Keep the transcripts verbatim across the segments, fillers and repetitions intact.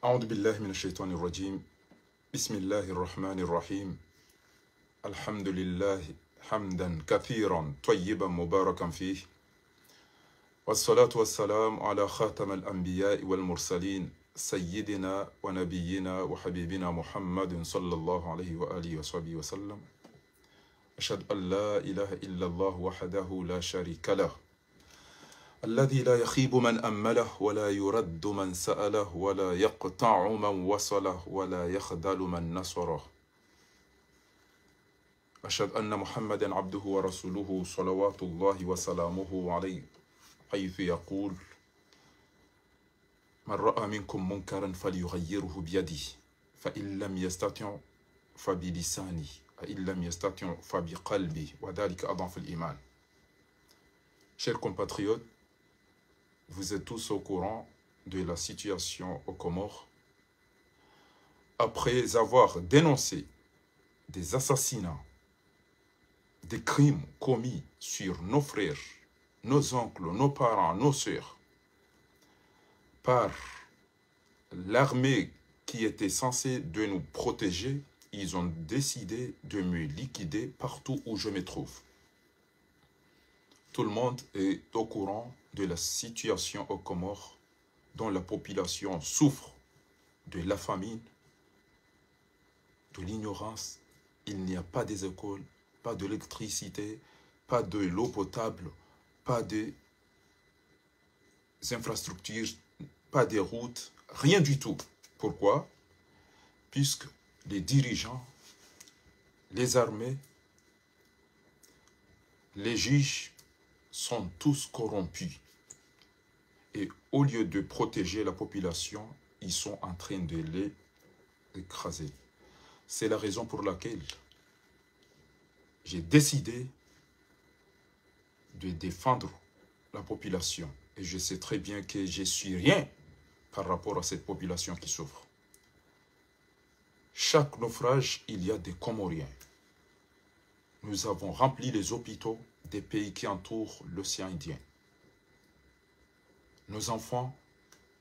أعوذ بالله من الشيطان الرجيم. بسم الله الرحمن الرحيم. الحمد لله حمدا كثيرا طيبا مباركا فيه. والصلاة والسلام على خاتم الأنبياء والمرسلين سيدنا ونبينا وحبيبنا محمد صلى الله عليه وآله وصحبه وسلم. أشهد أن لا إله إلا الله وحده لا شريك له الذي لا يخيب من أمله ولا يرد من سأله ولا يقطع من وصله ولا يخذل من نصره. أشهد أن محمدا عبده ورسوله صلوات الله وسلامه عليه، حيث يقول: من رأى منكم منكرا فليغيره بيده، فإن لم يستطع فبلسانه، فإن لم يستطع فبقلبه، وذلك أضعف الإيمان. Chers compatriotes, vous êtes tous au courant de la situation aux Comores. Après avoir dénoncé des assassinats, des crimes commis sur nos frères, nos oncles, nos parents, nos sœurs, par l'armée qui était censée de nous protéger, ils ont décidé de me liquider partout où je me trouve. Tout le monde est au courant de la situation aux Comores, dont la population souffre de la famine, de l'ignorance. Il n'y a pas des écoles, pas d'électricité, pas de l'eau potable, pas de infrastructures, pas de routes, rien du tout. Pourquoi ? Puisque les dirigeants, les armées, les juges sont tous corrompus. Et au lieu de protéger la population, ils sont en train de les écraser. C'est la raison pour laquelle j'ai décidé de défendre la population. Et je sais très bien que je suis rien par rapport à cette population qui souffre. Chaque naufrage, il y a des Comoriens. Nous avons rempli les hôpitaux des pays qui entourent l'océan Indien. Nos enfants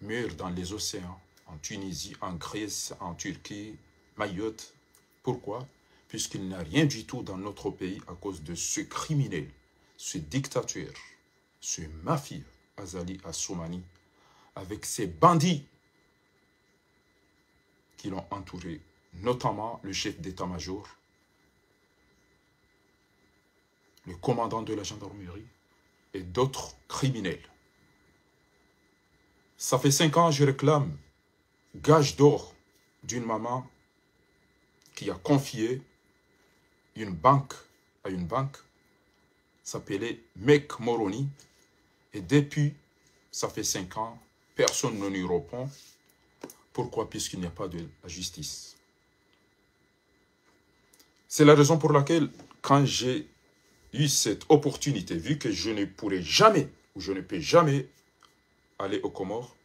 meurent dans les océans, en Tunisie, en Grèce, en Turquie, Mayotte. Pourquoi ? Puisqu'il n'y a rien du tout dans notre pays à cause de ce criminel, ce dictateur, ce mafieux Azali Assoumani, avec ses bandits qui l'ont entouré, notamment le chef d'état-major, le commandant de la gendarmerie et d'autres criminels. Ça fait cinq ans, je réclame gage d'or d'une maman qui a confié une banque à une banque, s'appelait Mek Moroni, et depuis, ça fait cinq ans, personne ne lui répond. Pourquoi ? Puisqu'il n'y a pas de la justice. C'est la raison pour laquelle, quand j'ai eu cette opportunité, vu que je ne pourrai jamais, ou je ne peux jamais aller aux Comores,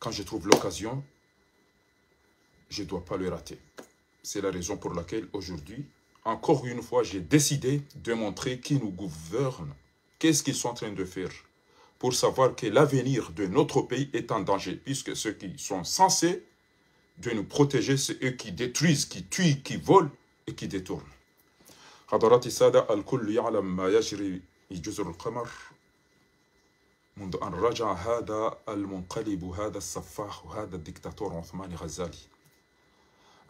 quand je trouve l'occasion, je dois pas le rater. C'est la raison pour laquelle aujourd'hui, encore une fois, j'ai décidé de montrer qui nous gouverne, qu'est-ce qu'ils sont en train de faire, pour savoir que l'avenir de notre pays est en danger, puisque ceux qui sont censés de nous protéger, c'est eux qui détruisent, qui tuent, qui volent et qui détournent. حضرات السادة، الكل يعلم ما يجري في جزر القمر منذ أن رجع هذا المنقلب، هذا السفاح، هذا الدكتاتور عثمان غزالي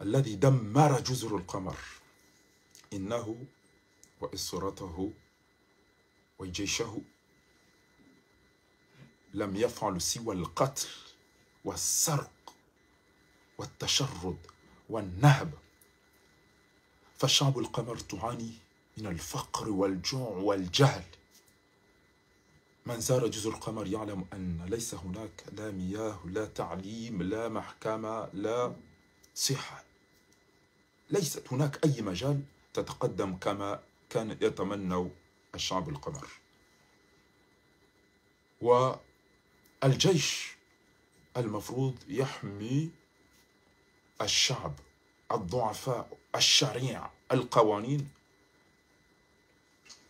الذي دمر جزر القمر. إنه وأسرته وجيشه لم يفعلوا سوى القتل والسرق والتشرد والنهب. فشعب القمر تعاني من الفقر والجوع والجهل. من زار جزر القمر يعلم أن ليس هناك لا مياه، لا تعليم، لا محكمة، لا صحة. ليست هناك أي مجال تتقدم كما كان يتمنى الشعب القمر. والجيش المفروض يحمي الشعب، الضعفاء، الشريعة، القوانين،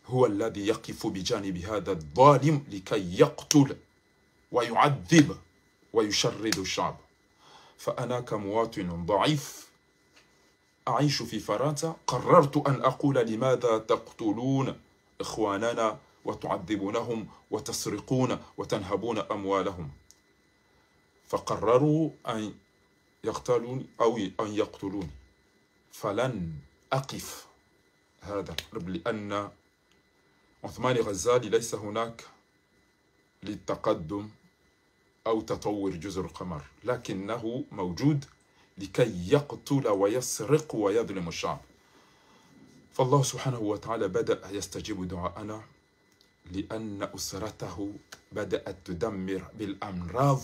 هو الذي يقف بجانب هذا الظالم لكي يقتل ويعذب ويشرد الشعب. فأنا كمواطن ضعيف أعيش في فرنسا قررت أن أقول: لماذا تقتلون إخواننا وتعذبونهم وتسرقون وتنهبون أموالهم؟ فقرروا أن يقتلوني أو أن يقتلوني، فلن أقف هذا الحرب، لأن عثمان غزالي ليس هناك للتقدم أو تطور جزر القمر، لكنه موجود لكي يقتل ويسرق ويظلم الشعب. فالله سبحانه وتعالى بدأ يستجيب دعاءنا، لأن أسرته بدأت تدمر بالأمراض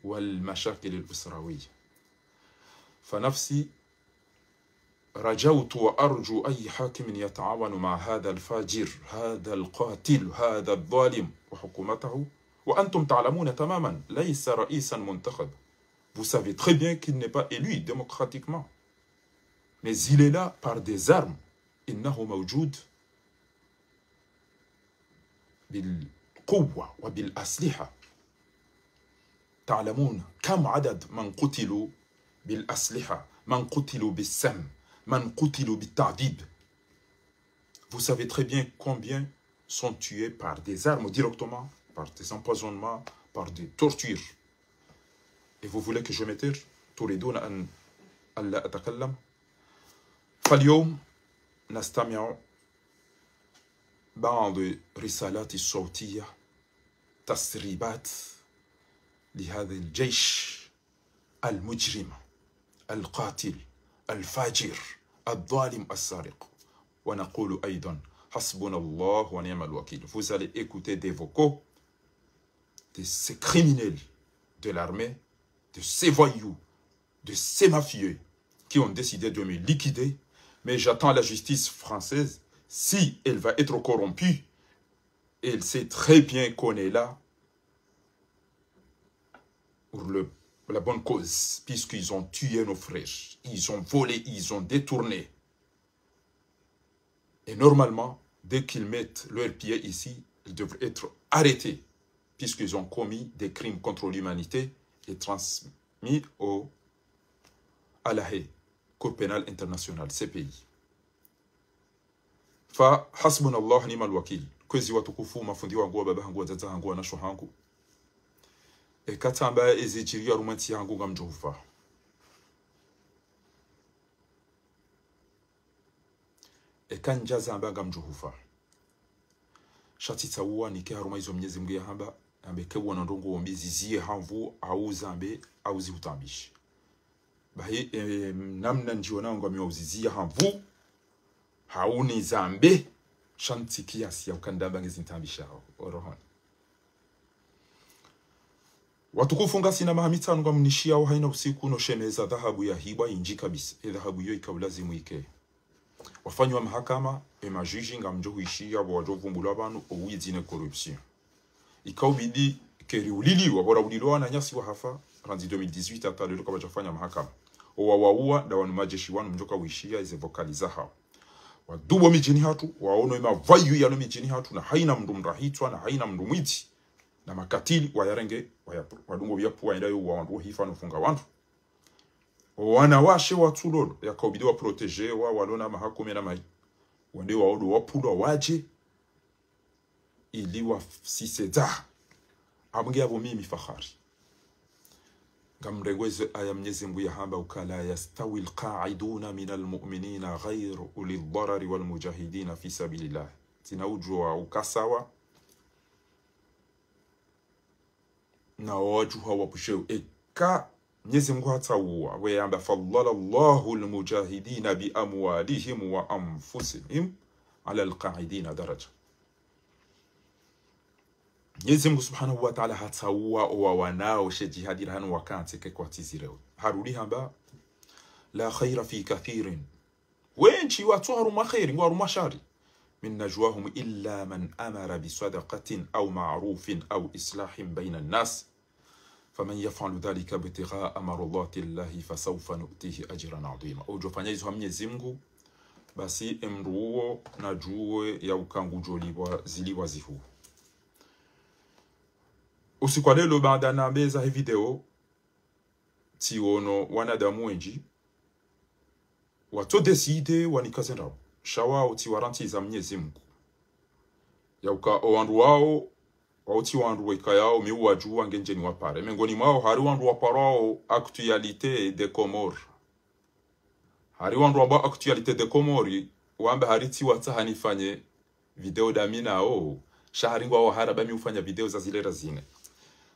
والمشاكل الأسروية. فنفسي رجوت وأرجو أي حاكم يتعاون مع هذا الفاجر، هذا القاتل، هذا الظالم وحكومته، وأنتم تعلمون تماما ليس رئيسا منتخب. Vous savez très bien qu'il n'est pas élu démocratiquement. Mais il est là par des armes. إنه موجود بالقوة وبالأسلحة. تعلمون كم عدد من قتلوا بالأسلحة، من قتلوا بالسم، من قتلوا بالتعذيب. Vous savez très bien combien sont tués par des armes directement, par des empoisonnements, par des tortures. Et vous voulez que je me taise ? تريدون أن ألا أتكلم؟ فاليوم نستمع بعض رسالات صوتية، تسريبات لهذا الجيش المجرم، القاتل، الفاجر، الظالم، السارق. ونقول أيضا: حسبنا الله ونعم الوكيل. Vous allez écouter des vocaux de ces criminels de l'armée, de ces voyous, de ces mafieux qui ont décidé de me liquider. Mais j'attends la justice française, si elle va être corrompue, elle sait très bien qu'on est là pour le, la bonne cause, puisqu'ils ont tué nos frères, ils ont volé, ils ont détourné. Et normalement, dès qu'ils mettent leurs pieds ici, ils devraient être arrêtés, puisqu'ils ont commis des crimes contre l'humanité et transmis au, à La Haye, Cour pénale internationale, C P I. Fa hasbunallah wa ni'mal wakil. Kwezi watukufu, mafundi wangu, wababa hangu, wadzadze hangu, wanashe hangu. Eka tsamba ezidjiri harumwa entsi yangu ngamdjohufa. Eka ndjazamba ngamdjohufa. Sha tsitsauwa nike harumwa izo Mnyezi Mngu yahamba, yambe ke wona ndrongoo mbi ziziye hanvu, au zambe, au zihutambishe. Bahi, eh, namna ndjiona ngwamio uziziya hanvu, hau nizambe, sha ntsi kiasi ya ukandamba ngezintambisha ho rohoni. Watukufu, ngasina maha mitsanu ngamnishiyao haina usiku no shemeza dhahabu yahibwa indji kabisa. E dhahabu iyo ikaulazimu ike. Wafanywa mahakama, e majuji ngamdjohuishiya, bo wadjovumbulwa pvanu, o wizi ne corruption. Ikaubidi keri uliliwa, bo rauliliwa wananyasi wahafa, randzi deux mille dix-huit hata leo kapvadjafanya mahakama. Owawauwa, nda wanu majeshi wanu mdjoka wishiya, eze vokali zahao. Wadubu midjini hatru, waono emavayu yalo midjini hatru, na haina mndru mrahitswa, na haina mndru mwidzi. Na makatili, wayarenge, waya, wadungo yapvu, waenda yo, wandru hifa no funga wandru. Owanawashe watsulolo, yakaubidi waprotejewa, walona maha kume na maili. Wende waodo wapvulwa wadje, ili wasisedza. Abunge yapvo mimi fahari. Ngamrengweze aya Mnyezi Mngu yahamba ukaya: لا يستوي القاعدون من المؤمنين غير أولي الضرر والمجاهدون في سبيل الله. Tsina udjuwa ukasawa. Na wadjuha wapvusheo. Eka Mnyezi Mngu hatsauwa, we yamba: فضل الله المجاهدين بأموالهم وأنفسهم على القاعدين درجة. Mnyezi Mngu Subhanahu wa Ta'ala hatsauwa owawanao she jihadi rahanu wakantsi ke kwatsi zirewe. Harudi hamba: لا خير في كثير. Wendji watsu harumwa kheri, ngwa harumwa shari. من نجواهم إلا من أمر بصدقة أو معروف أو إصلاح بين الناس. فمن يفعل ذلك ابتغاء مرضات الله فسوف نؤتيه أجرا عظيما. Udjofanya izo ha Mnyezi Mngu, basi emndru uwo nadjuwe ya uka ngudjolipvwa, zilipvwa zihuu. Usiku wa leo, baada nambe zahe video, tsiono wanadamu wendji, watso décidé wanike ze ndrabo. Sha wao tsi warantsi za Mnyezi Mngu. Yauka owandru wao, wao tsi wandru waikayao mi uwadjuwa ngendjeni wapare. Mengoni mwao hari wandru waparwao Actualité des Comores. Hari wandru wambao Actualité des Comores, wamba hari tsi watsaha nifanye video dami nao, sha hari ngwao haraba mi ufanya video za zilera zine.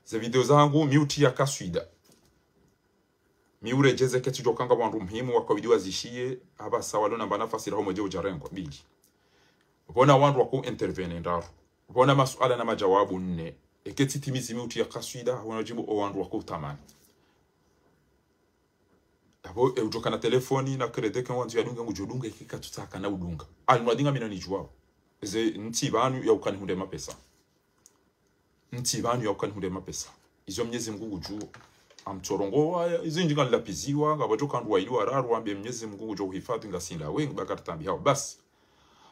Ze video zangu mi utriya kaswida. Mi uredjeze ketsi djo kanga wandru muhimu wakawidi wazishiye, hapvasa walo namba nafasi raho mwedje udjarengwa, bili. Pvona wandru wako intervenir ndraru. Pvona masuala na majawabu nne. Eke tsi timizi mi utriya kaswida, hona djibu owandru wako utamani. Apvo, e udjo kana telefoni na crédit ke wandzo yadunge ngudjo dunga, eke katsutsaka na udunga. Almadi ngami nanidjuwao. Eze ntsi pvanu yauka nihundre mapesa. Ntsi pvanu yauka nihundre mapesa. Izo Mnyezi Mngu ngudjuo. Amtsorongoa, izo ndji nganilapviziwa, ngapvo djo kandru waili wararu, wambe Mnyezi Mngu ngudjo uhifadhwi ngasi ndawe, ngi bakari tambi hao. Basi.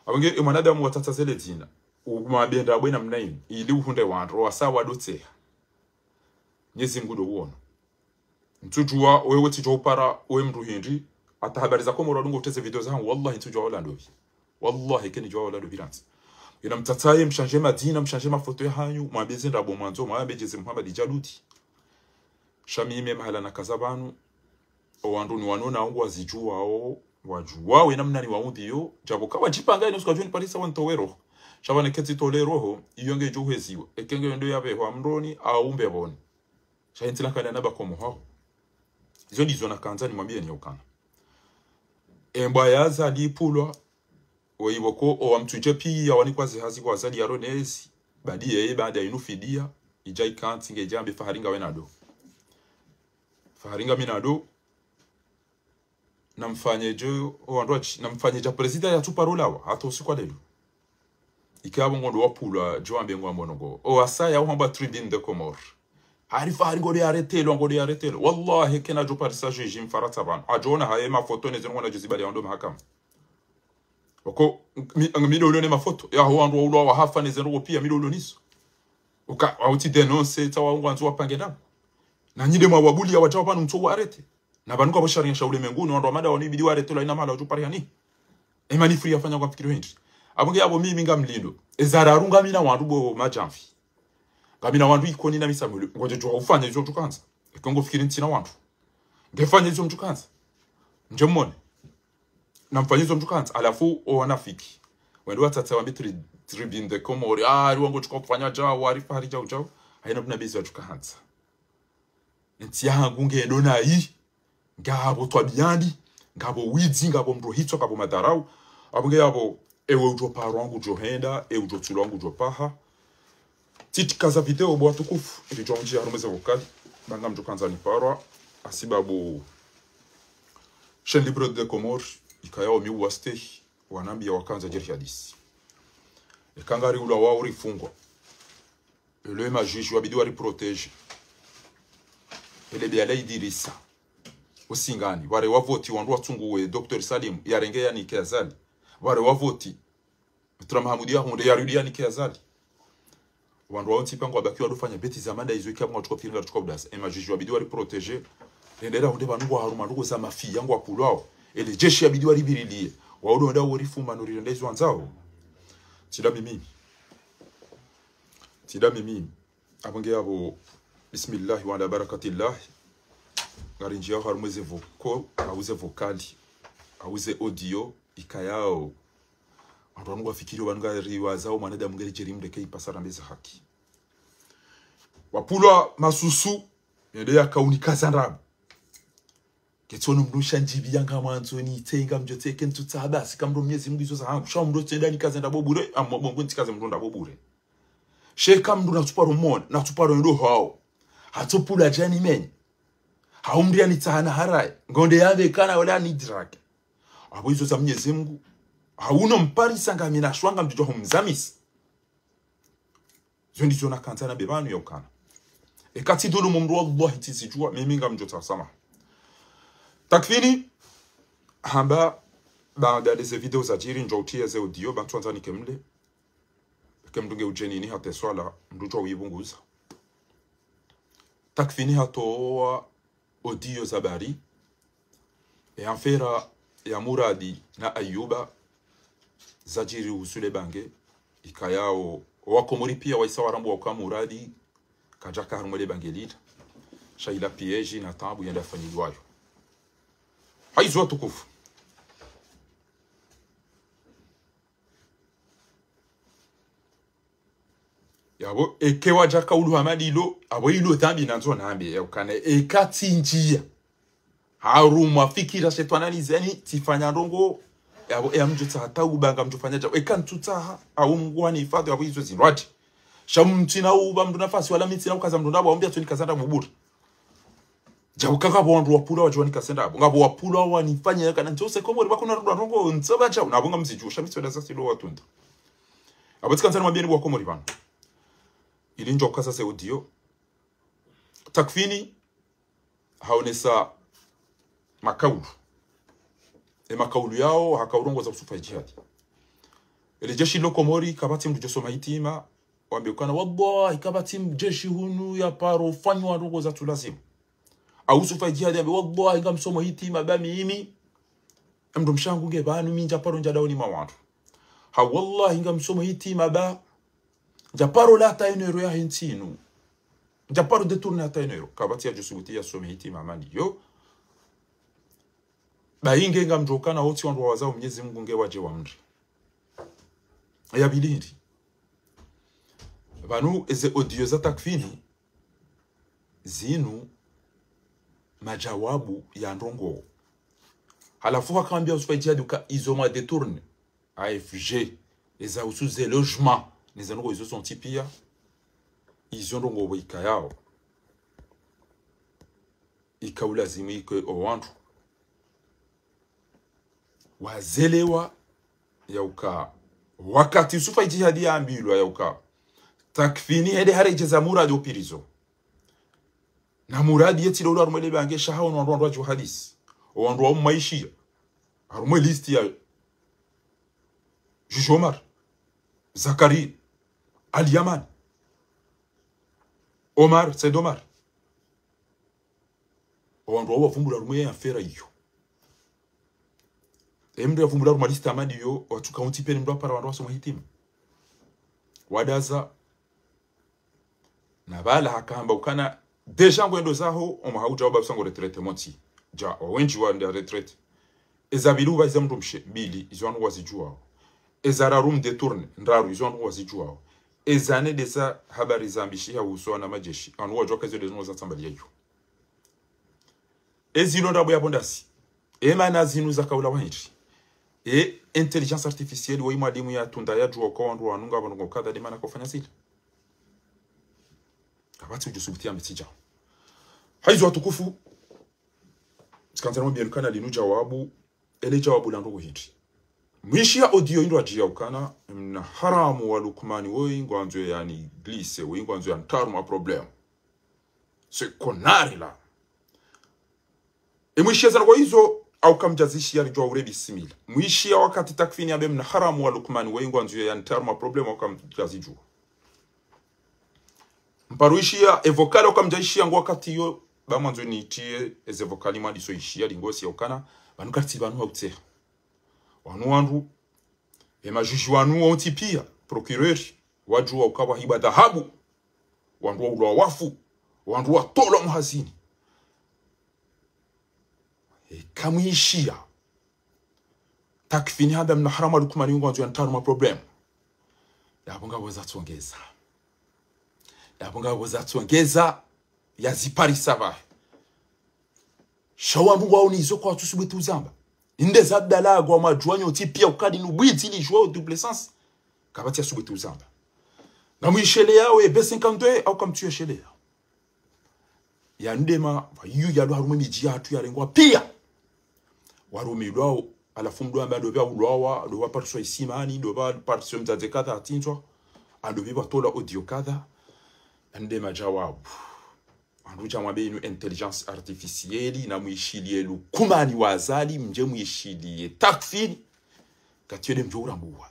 Apvo nge, e mwanadamu watsatsa zele dzina. Umwambe ndrabo namna inu, ili uhundre wandru, wasa wadotseha. Mnyezi Mngu ndo uono. Ntsudjuwa, wewe tsidjo upara, we mndru hindri, hata habari za Komoro wadungo uteze video zangu, wallahi ntsudjuwa ola ndopvi. Wallahi keni djuwa ola ndopvi rantsi. Ina mtsatsaye, mshandje madzina, mshandje mafoto yahanyu, mwambe ze ndrabo mwandzo, mwambe djeze Muhammad Djaluti. Sha mimi mahala nakaza pvanu, owandru niwanona ngwazidjuwao, wadjuwao enamna niwaudhiyo, djapvo kawadjipanga inu sukadjoni parisa wantowe roho. Sha pvanu ketsi tole roho, iyo ngedjo uheziwa. Eke nge ndo yapvehwa mroni, au mbepvoni. Sha intsi la kala naba komo hao. Izo ndizo nakandza nimwambiyeni yaukana. Embwa ya Azali ipvulwa, weipvo ko, owamtsudje piya wanikwa zihazi kwa Azali yaronezi, badi yeye baada inu fidiya, idja ikantsi ngedjambe Fahari ngawe nado. Fahari ngami nado, namfanye djo, owandru watsi, namfanye dja prezida yatsuparo lawa, hata usiku wa lelo. Ike apvo ngondo wapvulwa, djo ambe ngwambo nongo. Owasaya uhamba Tribune des Comores. Hari Fahari ngode yaretelwa, ngode yaretelwa. Wallahi, kena djo parisa juge Mfarantsa pvanu. Adjo ona haye mafoto neze nongo na juzi bali ya wando mahakama. Wako, mi, mi ndo ulo ne mafoto. Ya ho wandru waulwa wahafa neze nongo piya, mi ndo ulo nizo. Uka, wauti dénoncer, tsa wao ngwandzo wapange ndrabo. Na nyi nde mwawabuliya wadjao pvanu mtso wa arrêter. Na pvanu kapvo sharia sha ulemenguni, wandru wa mada wanu ibidi waretelwa ina mahala udjo pariha ni. Ema ni free yafanya kwa fikiri hindri. Apvo nge apvo mimi ngamlindo. Eza raru ngamina wandru bo madjamvi. Ngamina wandru Ikoni na Misamueli. Ngodjo djuwa ufanya izo mtsukandza. Eke ngofikiri ntsina wandru. Ngefanya izo mtsukandza. Ndje mwone. Namfanya izo mtsukandza. Halafu, owanafiki. Wende watsatsa wambe tri-, Tribune des Comores. Ah, hari wango tsuka ufanya djao, hari Fahari djao djao. Haina pvuna bezi watsukandza. Entsi yahangu ngendo nayi, ngapvo twabiyani, ngapvo widzi, ngapvo mndru hitswa, ngapvo madharau. Apvo nge apvo, ewe udjo parwa ngudjo henda, ewe udjo tsulwa ngudjo paha. Tsitsikaza video bo watukufu, ili djwa mdji harumwa ze vocal, ba ngamdjo kandza niparwa, hasibabu Chaîne Libre des Comores, ikayao mi uwastehi, wanambiya wakandza djeri hadisi. Eka ngari ulwa wao rifungwa. Ele ema juge wabidi wari protéger. Ele be ala Idirisa. Usingani. Ware wavoti wandru watsunguwe Docteur Salim. Yarenge yanike Azali. Ware wavoti. Maître Mahamoud yahundre yarudi yanike Azali. Wandru wao ntsi pvanu wabaki wadofanya bêtise za manda izo ikapvo ngwatsuka fikiri ngatsuka udasa. Ema juge wabidi wari protéger. Rendera hunde pvanu ngwa harumwa ndrongoo za mafiya ngwapvulwao. Ele jeshi yabidi wari biriliye. Waudo wenda wori fuma no rirenda izo wandzao. Tsi nda mimi. Tsi nda mimi. Apvo nge apvo, bismillahi wa ala barakatillah. Ngari ndjiyao harumwa ze vocal, au ze vocal, au ze audio, ikayao. Wandru wanu ngwafikiriyo pvanu ngari wazao mwanadamu ngeri djeri mdeke ipasa rambe za haki. Wapvulwa masusu, yende yakaunika za ndrabo. Ketsono mndru sha ndjibi yanga mwandzo nitsenga mdjo tseke ntsutsa basi, kamndru Mnyezi Mngu izo zahangu. Sha mndru tsenda nikaze ndrabo bure, amwa bongo ntsikaze mndru ndrabo bure. Sheka mndru natsuparo mona, natsuparo ndo hao. Hatsopvula djani menye. Haumria nitsahana haraye. Ngonde yambe kana wala nidrake. Apvo izo za Mnyezi Mngu. Hauno mparisa ngamina shwanga mdjudjwa humzamisa. Zo ndizo nakandza nambe pvanu yaukana. Eka tsidhulumu mndru wallahi tsizidjuwa, mimi ngamdjo tsasama. Takfini, hamba, baada ndeze video zadjiri, ndjo utriya ze audio, ba ntswandza nike mle. Eke mndru nge udjenini hata eswala, mndru djo uyipvunguza. Takfini hatowa audio za bari, e affaire ya Muradi na Ayuba, zadjiri uhusu le bange, ikayao, wakomori pia waisa warambwa uka Muradi kadjaka harumwa le bange lila. Sha ila piège na taabu yende afanyilwayo. Haizo watukufu. Yapvo, eka wadjaka uluha madilo, apvo ilo dhambi nandzo nambe, yaukana, eka tsindjia harumwa fikira shetwani zinu, tsifanya ndrongo, yapvo, eya mdjotsaha tauba ngamdjofanya djapvo, eka ntsutsaha, au Mngu wanihifadhwi, yapvo izo zindrwadji. Sha mtsina uba mndru nafasi wala mi tsina ukaza mndru ndrabo, wambia tsoni kaza ndrabo bure. Djauka ngapvo wandru wapvulwa wadjo wanikaza ndrabo. Ngapvo wapvulwa wanifanya kana ntso se Komori pvakuna rudwa ndrongo, ntso ba djau, napvo ngamzidjuo, sha mi tsi wenda sasi lo watunda. Apvo tsikandza nimwambieni bo wakomori pvanu. Ili ndjo kaza se audio. Takfini, haonesa makaulu. E makaulu yao, haka urongoza uhusu fa djihadi. Ele jeshi lo Komori, kapvatsi mndru djosoma hitima, wambe ukana, wallahi, kapvatsi mjeshi hunu yaparo fanywa ndrongo zatsu lazimu. Au uhusu fa djihadi, yambe, wallahi, ngamsomo hitima, ba mimi. Emndru mshangu nge pvanu, mi ndjaparo ndja daoni mwa wandru. Ha wallahi, ngamsomo hitima, ba ndjaparo la hata une euro yahe ntsi inu. Ndjaparo détourner hata une euro. Kapvatsi yadjosubuti yasome hitima mani yo. Ba inge ngamdjokana wotsi wandru wawazao Mnyezi Mngu nge wadje wamri. Ya pvili hindri. Pvanu eze audio za Takfini, zinu madjawabu ya ndrongo. Halafu haka wambia uhusu fa djihadi uka izo mwa détourner. A F G, eza uhusu ze logement, neze ndrongo izo zontsi pia, izo ndrongo pvo ikayao. Ika ulazimu ike o wandru wazelewa yauka, wakati uhusu fa djihadi yambilwa yauka, Takfini hende haredjeza Muradi o prison. Na Muradi yetsi lolo harumwa le bange sha haono wandru wandru wadjo hadisi. O wandru wa ummaishia. Harumwa liste ya Juge Omar, Zakari, Ali Yamani, Omar, Said Omar. O wandru wao wavumbula harumwa ye affaire iyo. Emndru yavumbula harumwa liste ya madi iyo, watsuka untsi pia ni mndru apara wandru wasoma hitima. Wadaza, na pvala hakamba ukana, déjà ngwendo zaho, omwaha udjao ba usango retraite montsi. Dja, wawendji wandra retraite. Eza pvili uba iza mndru mshe, mbili, izo wandru wazidjuwao. Eza raru mdétourner, ndraru, izo wandru wazidjuwao. Eza nne ndeza habari zambishiha uhusu wana majeshi, wandru wadjuwa ka izo ndeza ndrongo zatsambaliya iyo. Ezilo ndrabo yapvo ndasi. E mana zinu zakaula wahindri. E intelligence artificielle woyi mwalimu yatunda yadjuwa uka wandru wanu ngapvo ndrongo kadha nde mana kaufanya zila. Kapvatsi udjosubuti yambe tsi djao. Haizo watukufu. Tsikandza nimwambieni ukana linu djawabu, ele djawabu la ndrongo hindri. Mwishiya audio indro adjiya ukana, mna haramu wa Lukmani woyi ngwandzo yani glisse, woyi ngwandzo yanitria harumwa problème. Ce connard-là. E mwishiya zana kwa izo, au kamdjazishiya ridjuwa ure bismillah. Mwishiya wakati Takfini yambe mna haramu wa Lukmani woyi ngwandzo yanitria harumwa problème, au kamdjazidjuwa. Mparo ishiya, e vocal au kamdjaishiya ngo wakati iyo, ba mwandzo nitiye, eze vocal mwadiso ishiya, lingosi ya ukana, pvanu kartsi pvanu ha utseha. Wanu wandru, e majuge wanu wontsi pia, procureur, wadjuwa uka pvwahiba dhahabu, wandru waulwa wafu, wandru watolwa muhazini. E kamwishiya. Takfini hamba mna haramu wa Lukmani woyi ngwandzo yanitria harumwa problème. Yapvo ngapvo zatsongeza. Yapvo ngapvo zatsongeza, yaziparisa pvahe. Sha wandru ngwaoni izo kwatsusubuti uzamba. Inde za Abdallah ngwa madjuwa nyontsi pia ukadi nubwitsi lidjuwa o double sens. Kapvatsi yasubuti uzamba. Ngamwisheleyao e B cinquante-deux au kamtsuyesheleya. Yandema, pvayiyo yalo harumwa emidji yahatru yarengwa pia. Warumilwao, halafu mndru amba ndopvi aulwawa, ndopvi apariswa isimani, ndopvi apariswa mdzadze kadha atsindzwa, ndopvi pvatolwa audio kadha, yandema djawabu. Wandru djamwambe inu intelligence artificielle, namwishiliye Lukmani wa Azali, mdje mwishiliye Takfini, katiyo nde mdjo urambuwa.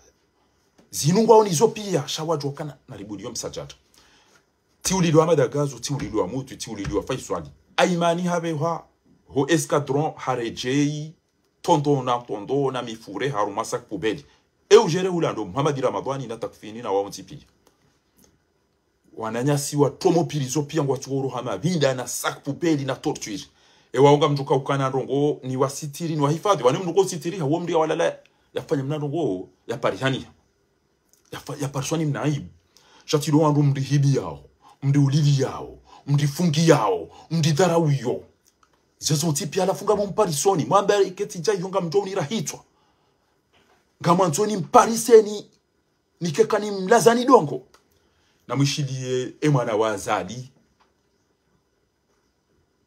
Zinu ngwaoni izo pia, sha wadjuwa ukana, naribuliyo msadjadja. Tsi ulilo wa Madagazo, tsi ulilo wa Mutu, tsi ulilo wa Faiswali. Aymane hapvehwa ho escadron, haredjeyi, tondo na tondo na mifure, haruma sac poubelle. E ujere hula ndo Mohamed Ramadhwani na Takfini na wawontsi piya. Wananyasi wa tomo pilizo piya ngwatsuhoro ha mapvinda na sac poubelle na torture. E wawo ngamdjo ka ukana ndrongo ni wasitiri, ni wahifadhwi. Wane mndru ko sitiri, hawo mndru ya walala, yafanya mna ndrongo, ya parihaniha. Yafa-, yapariswa ni mna aibu. Sha tsi ndo wandru mndrihibiyao, mndriuliliyao, mndrifungiyao, mndridharauyo. Zezo ntsi piya halafu ngamwo mparisoni, mwambe ketsi dja iyo ngamdjo unira hitswa. Ngamwandzo nimpariseni, nikeka nimlazani dongo. Namwishiliye e mwana wa Azali.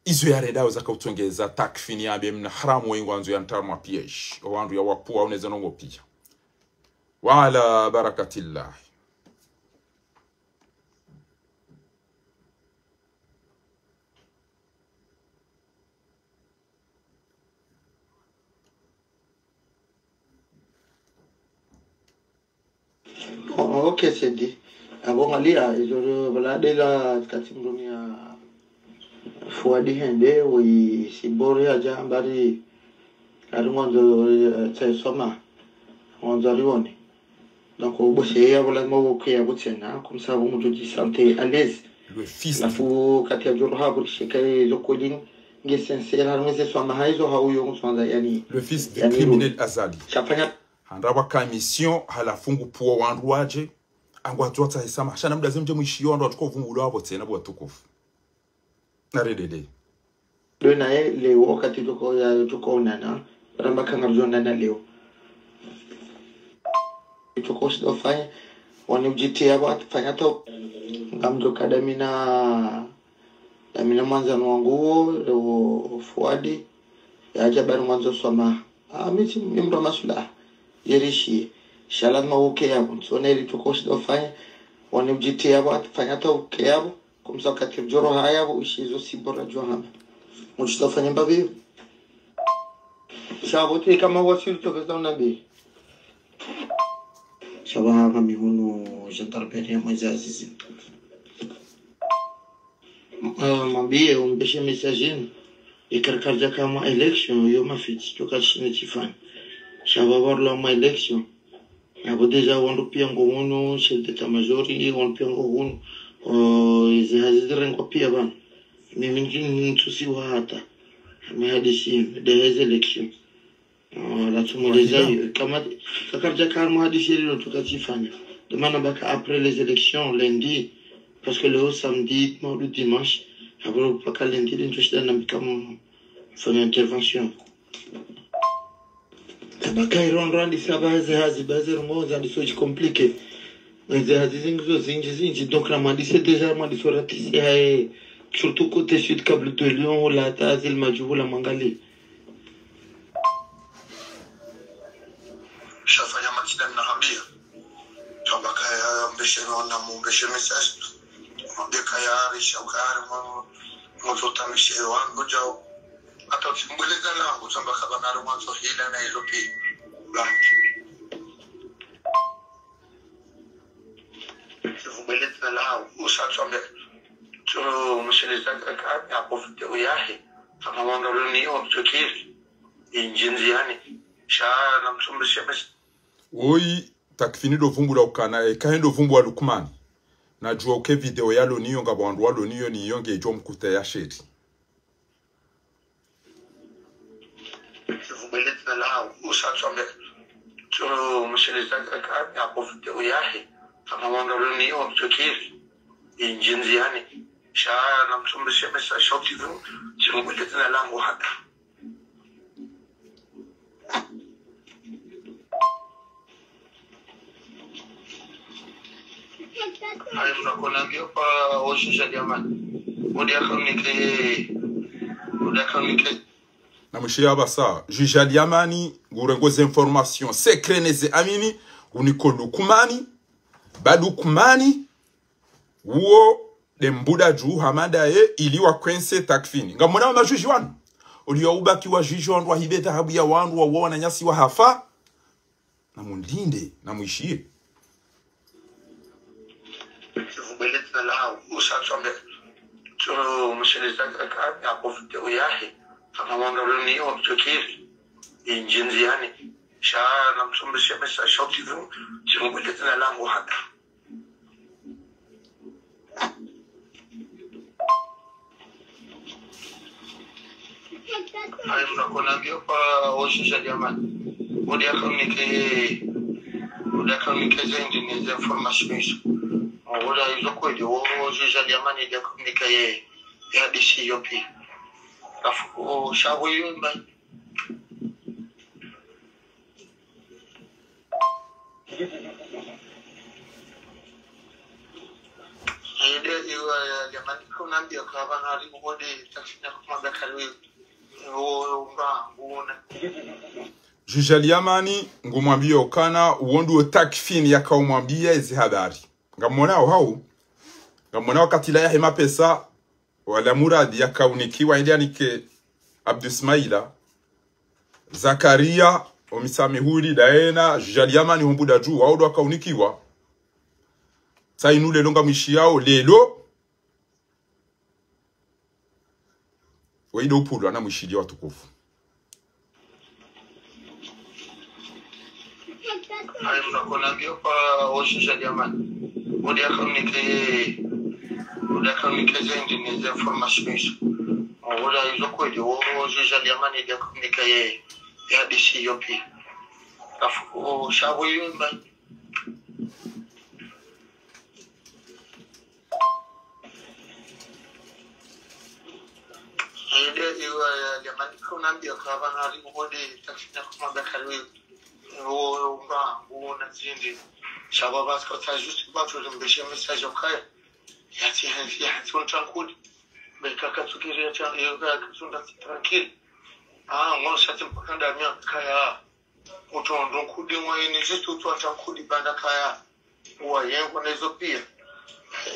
Izo yarendao zaka utsongeza Takfini yambe mna haramu we ngwandzo ya ntarma piège. O wandru ya wapvuwa uneze ndrongo piya. Wa ala barakatillah. Bon, ok, c'est dit. Ah bon, ngali, ah, izo, voilà, déjà, kati mdrumia Fuadi hende, oui, si bori ya dja, mbari, ari ngwandzo, eh, tsaisoma, ngwandzo arione. Donc, o bosse ya, voilà, mo ke ya botsena, comme ça, vous me dites, sentez à l'aise. Le fils, Halafu, kati ya djoro ha, buri sheka, zo kweli, nge sincère, hari ngeze swama, ha izo ha uyo, nguswanza, yani, le fils du yani, criminel Azali. Shafanya Handra wa commission, halafu ngupvuwa wandru wadje, angwatsuwa tsahe samaha. Sha namdaze mdje mwishiyo wandru watsuko vumbulwa wapvo tsena bo watukufu. Naredede. Leo naye leo kati tuko ya, tuko onana. Ramba ka ngaridjo onana leo. Tuko shido fanya. Wani udjitiya wafanya to. Ngamdjo ka damina, damina mwandzani wangu wo, leo Fuadi. Yadja bari ngwandzo swama. Ah, mi tsi mdru wa maswilaha. Yerishi. Sha lazima uke yapvo. Ntsona ili tuko shido fanya. Wani udjitiya wafanya to uke yapvo. Comme ça, kati djoro haya, bo, ishi zo si bora djo hama. Mutsi tafanya mbapvi. Sha bo te kama wasi tokeza unabi. Sha ba hama mi hunu gendarmerie ya Mwezi Azizi. Ah, mwambiye, umpveshe message inu. Ikarikari dja ka mwa élection, yo mafitsi, toka tsine tsifanya. Sha ba warula mwa élection. Apvo déjà wandru piya ngo hunu, chef d'état-major, wandru piya ngo hunu. Oh, ezi hazi zirengwa piya pvanu. Mimi ndji ntsusiwa hata. Mi hadisi, de ezi élection. Oh, la tumweleza iyo. Kama, kakardja kari mwa hadisi lilo tukatsifanya. Demana baka après les élections, lundi. Parce que leo samedi, maudu dimanche. Apvo paka lundi, lintsu shida na mbika mfanya intervention. Tabaka irondo andisa ba ze hazi, ba ze rungo za ndiso dji compliqué. Ze hazi zingi zo zindji zindji, donc na mwandise déjà mwandise ratisi haye, surtout côté sud, Câble de Lyon, hula hata Azali Madjou hula mwangali. Shafanya matida mna hambia. Tabaka ya mpveshe no na mumpveshe message. Mwambie kayari, shakari, mwa, mwa zotamishe yo wangu djao. Hata utsimbweleza langu, tsamba kabana ari mwandzo hila na izo pi. Ba. Tsivumbweleza langu, usa tsombe. Tso msheleza kakani, hapo video yahe. Kama wanga luni yo, tsokiri. Injinzi yani. Sha, na mtsumbe shemesi. Oyi, Takfini ndo vumbula ukana, e, kahe ndo vumbua Lukmani. Nadjua uke video ya loniyo, ngapvo wandru wa loniyo, niyo ngedjo mkuta ya sheri. Tsivumbweleza langu, usa tsombe. Tso msheleza kakani, hapo video yahe. Kama wanga loniyo, tsokiri. Injinzi yani. Sha, na mtsumbe shemesi, sha, tsivumbweleza langu hata. Ayi, mna konambia pa o juge Aliamani. Odi akaunike, odi akaunike. Na mwishiya apvasa, juge Aliamani, ngurengo ze information secret neze amini, uniko Lukmani, ba Lukmani, uwo, de mbuda dju hamada ye, ili wa kwense Takfini. Ngamwona wa majuge wanu. Oliyo ubaki wa juge wandru wahibe dhahabu ya wandru wa wananyasi wahafa. Na mulinde, na mwishiye. Tsivumbweleza langu, usa tsombe. Tso msheleza kakami apvo video yahe. Kana wanga loni wa mtsokiri. Injinzi yani. Sha namtsombeshe message sha utivu. Tsimubeleze na langu hata. Ayi, mna kona mbio pa o juge Liamani. Odi akamnike, odi akamnike ze indi ne ze information izo. Odi izo kweli, o juge Liamani odi akamnike ye, ye hadisi iyo pia. Afu, o, sha bo iyo mba. Ede iwa ya Liamani kunambia kwa bana ali ngode taxi na kumwambia karibu. Wo mba ngona. Juge Liamani ngumwambia ukana uwo ndo takfini yakaumwambia ezi habari. Ngamwonao hau. Ngamwonao wakati la yahe mapesa wala Muradi yakaunikiwa ende anike Abdu Ismaila, Zakaria, o Mitsamihuli, daena, juge Liamani ho Mbuda Juu, wao ndo wakaunikiwa. Tsa inu lelo ngamwishiyao, lelo. Weyi ndo upvulwa na mwishiliye watukufu. Ayi, mna kona mbio pa o juge Liamani. Odi akamnike, odi akamnike ze indi ne ze information izo. Odi izo kweli, o juge Liamani odi akamnike ye, ye hadisi iyo pia. Afu, o, sha bo iyo mba. Ede iwa ya Liamani kunambia kwa bana ali ngode taxi na kumwambia karibu. Wo mba ngona zindi. Sha bo basi kwa tsa juste ba tu limbeshe message okaya. Yati hansi, yati untrankudi. Beka katsukiri yati, yo ka katsunda tranquille. Ah, ngona shati mpaka ndamia kaya. Utondo nkudi mwa ini, juste utondo nkudi banda kaya. Wa yengo nezo pia.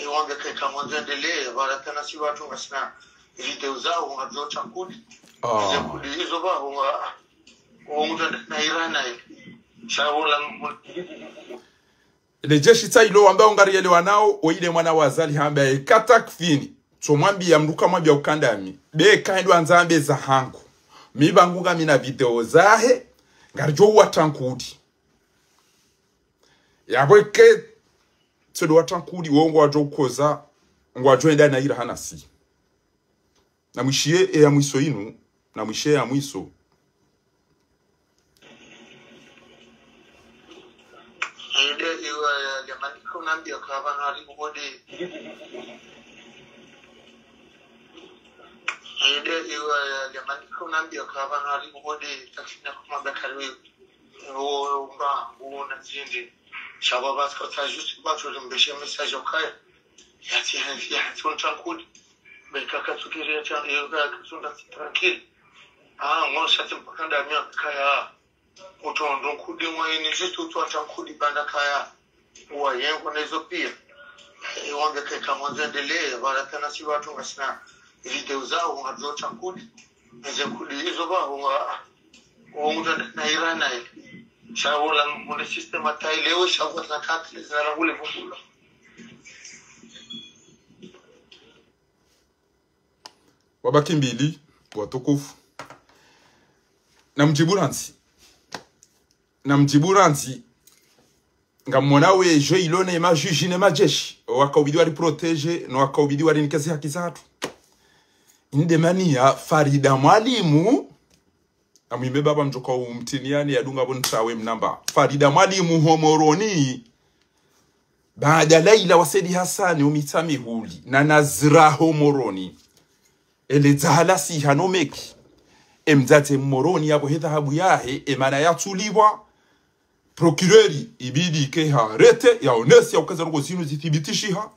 E, wambe keka mwanzo endelee, wala tena si watu ngasina video zao, ngazota nkudi. Ah. Ze nkudi izo ba, wa, wa mtu na irana ile. Sha wola mu- Le jeshi tsa ilo wamba ungari yelewanao, o ile mwana wa Azali hamba ye katakfini. Tsomwambia mndru kamwambia ukandami. Be kaendo andza ambe za hangu. Mi bangu ngamina video zahe, ngarijo uwata nkudi. Yabwe ke, tsodo wata nkudi, wo ngwajo ukoza, ngwajo enda na ira hanasi. Namwishiye eya mwiso inu, namwishiye eya mwiso. Ede iwa ya Liamani kunambia kwa bana ali ngode. Ede iwa ya Liamani kunambia kwa bana ali ngode taxi na kumwambia karibu. Wo mba ngona zindi. Sha bo basi kwa tsa juste ba tu limbeshe message okaya. Yati hansi, yati untrankudi. Beka katsukiri yati, yo ka katsunda tranquille. Ah, ngona shati mpaka ndamia kaya. Utondo nkudi mwa ini, juste utondo nkudi banda kaya. Wa yengo nezo pia. E, wambe keka mwanzo endelee, wala tena si watu ngasina video zao, ngazota nkudi. Ze nkudi izo ba, wa, wa mtu na irana ile. Sha wola mule système ata ile, we sha kwa tsa kati, zina la hule vukula. Wabaki mbili, watukufu. Namjibu randzi. Namjibu randzi. Ngamwona we jo ilo ne majuji ne majeshi. Wakaubidi wari protéger, no wakaubidi wari nikezi haki zatru. Inde mani ya Farida Mwalimu. Amwime baba mdjoka umtiniani yadunga bo ntrawe mnamba. Farida Mwalimu ho Moroni. Baada Laila wa Saidi Hassani umitsa mihuli. Na Nazira ho Moroni. Ele dzahala siha no meki. Emdzadze Moroni yabo he dhahabu yahe, emana yatsuliwa. Procureur ibidi ke ha arrêté, yaonese, ya ukaza ndrongo zinu zithibitishiha.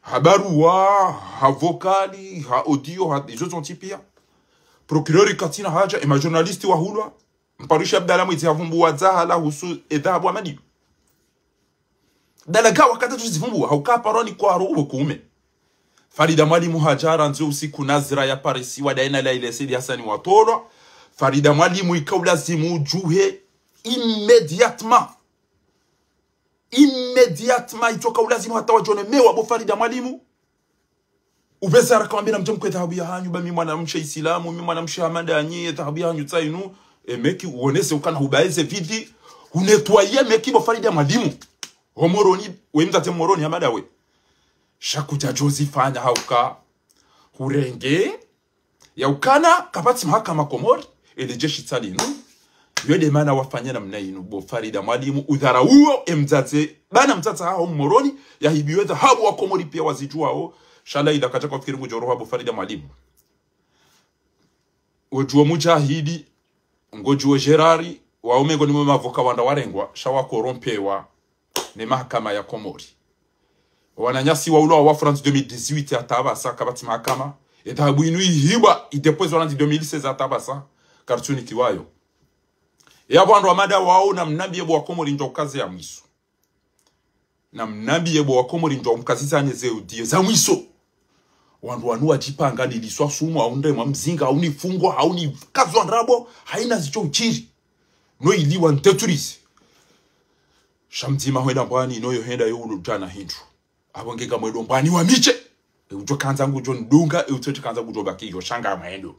Ha barua, ha vocal, ha audio, ha izo zontsi pia. Procureur katsina haja, ema journaliste wahulwa. Mparushi Abdallah Mwidzi havumbuwa dzahala husu edhahabu amadiyo. Dalaga wakati tuzivumbuwa, hauka paroni kwa roho kume. Farida Mwalimu haja randzi usiku Nazira ya Paris, wadaina Laila Saidi Hassani watolwa. Farida Mwalimu ikaulazimu ujuhe immédiatement. Immédiatement, itoka ulazimu hata wajone mewa bo Farida Mwalimu. Upveze haraka wambe namdje mkwe dhahabu yahanyu, ba mi mwanamshe Isilamu, mi mwanamshe hama nda nyi, ye dhahabu yahanyu tsa inu. E meki, uonese ukana hubaeze vidi, unetwaye meki bo Farida Mwalimu. Ho Moroni, we mdzadze Moroni hama nda we. Sha kudja djozifanya hauka. Hurenge, ya ukana, kapvatsi mahakama Komori, ele jeshi tsa linu. Yo nde mana wafanya namna inu, bo Farida Mwalimu, udharauo, e mdzadze, bana mdzadze haho Moroni, yahibiwe dhahabu wa Komori pia wazidjuwao. Sha la ila kadja kwa fikiri ngudjo roha bo Farida Mwalimu. Wodjuwo Mujahidi, ngodjuwo Gerari, waume ngo nimwe mavoka wanda warengwa, sha wakorompewa ne mahakama ya Komori. Wananyasi waulwa wa France deux mille dix-huit hata pvasa kapvatsi mahakama. E dhahabu inu ihibwa, idepwezwa randzi deux mille seize hata pvasa, kartsunikiwayo. Yapvo wandru hama nda wao namnambiye bo wa Komori ndjo ukaze ya mwiso. Namnambiye bo wa Komori ndjo mkaziza ne ze udiyo za mwiso. Wandru wanu wadjipanga niliswa sumu, hau ndemwa mzinga, hau nifungwa, hau nikazwa ndrabo, haina zidjo udjiri. No iliwa nteturize. Sha mdzima hwenda mbwani, no yo henda yo ulo djana hindru. Apvo nge ngamwendo mbwani wa miche. E udjo kandza ngudjo ndunga, e utsotsi kandza ngudjo baki yo sha ngamwendo.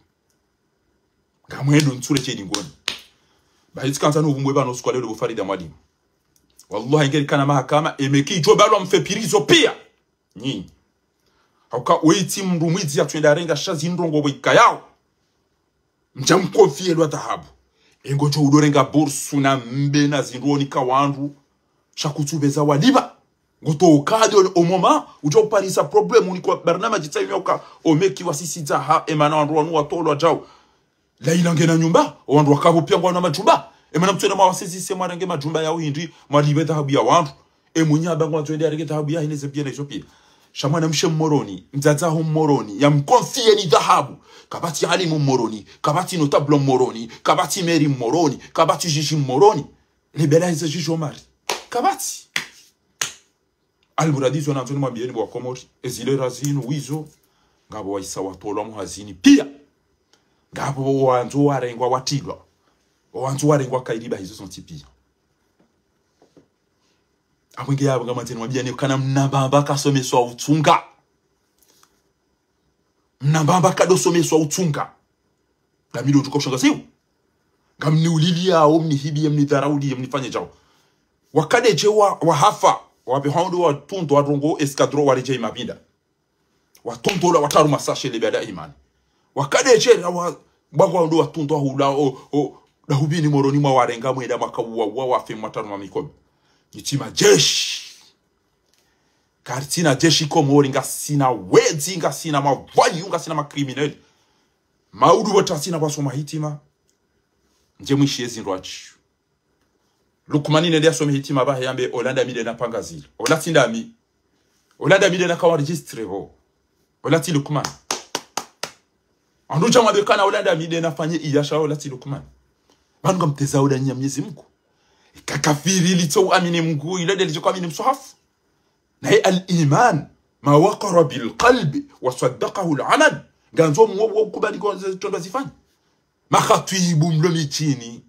Ngamwendo ntsule tse dingoni. Ba hitsi kandza no vumbwe pvanu usiku wa leo bo Farida Mwalimu. Wallahi ngeri kana mahakama, e meki idjo balwa mfe pirizo pia. Nyinyi. Hauka weitsi mndru mwidzi ya twenda renga sha zindrongo bo ikayao. Mdja mkonfiye lwa dhahabu. E ngodjo udo renga bursu na mbe na zindru onika wandru. Sha kutsupveza walipva. Ngoto ukadi o, o moma, udja uparisa problème unikwa barnamaji tsa inu ya uka, o meki wasisidza ha, e mana wandru wanu watolwa djao. La ila ngena nyumba, o wandru wakapvo pia ngwana majumba. E mana mtswena mwawasizise mwarenge majumba yao hindri, mwalipve dhahabu ya wandru. E mwenye hamba ngwandzo ende yarenge dhahabu yahe ne ze pia na izo pia. Sha mwanamshe Mmoroni, mdzadze haho Mmoroni, ya mkonfiye ni dhahabu. Kapvatsi alimu Mmoroni, kapvatsi notable Mmoroni, kapvatsi meri Mmoroni, kapvatsi jiji Mmoroni. Lebela hizo jiji Omari. Kapvatsi. Almuradi zo nandzo nimwambiyeni bo wa Komori, ezilera zinu wizo, ngapvo waisa watolwa muhazini pia. Ngapvo wandzo warengwa watrilwa. Wandzo warengwa kailiba hizo zontsi pia. Apvo nge yapvo ngamwandzo nimwambiyeni kana mna mbaba kasomeswa utsunga. Mna mbaba kadosomeswa utsunga. Ngamilo djuka ushanga siu. Ngamniuliliyao, mnihibiye, mnidharauliye, mnifanye djao. Wakadeshe wa, wahafa, wapvehwa ndo watrundwa, warongoa escadron waredjeyi mapinda. Watrundwa la watraru masashe le bada imani. Wakadeshe la wa, bangwa ndo watrundwa hula o, o, dahubini Moroni mwawarenga mwenda mwakauwa, wa, wafe mwatraru mamikono. Nyi tsi majeshi. Karitsina jeshi Komori, ngasina wedzi, ngasina mavayu, ngasina makrimineli. Maudu wotsasina wasoma hitima. Ndje mwishiye zindru atsi. Lukmani nende yasome hitima pvahe yambe ola ndami nde napanga zile. Ola tsi ndami. Ola ndami nde nakawaregistre pvo. Ola tsi Lukmani. Wandru dja mwambe kana ola ndami nde nafanye iya sha ola tsi Lukmani. Pvanu ngamteza ola nya Mnyezi Mngu. Kakafiri litso uamini Mngu, ila nde lidjo kuamini mswahafu. Naye al-iman, ma waqara bil qalbi, wa saddaqahu al-amal. Ngandzo mwo, wo ukubali kwa ze zitrendwa zifanya. Makhatwibu mlo midjini.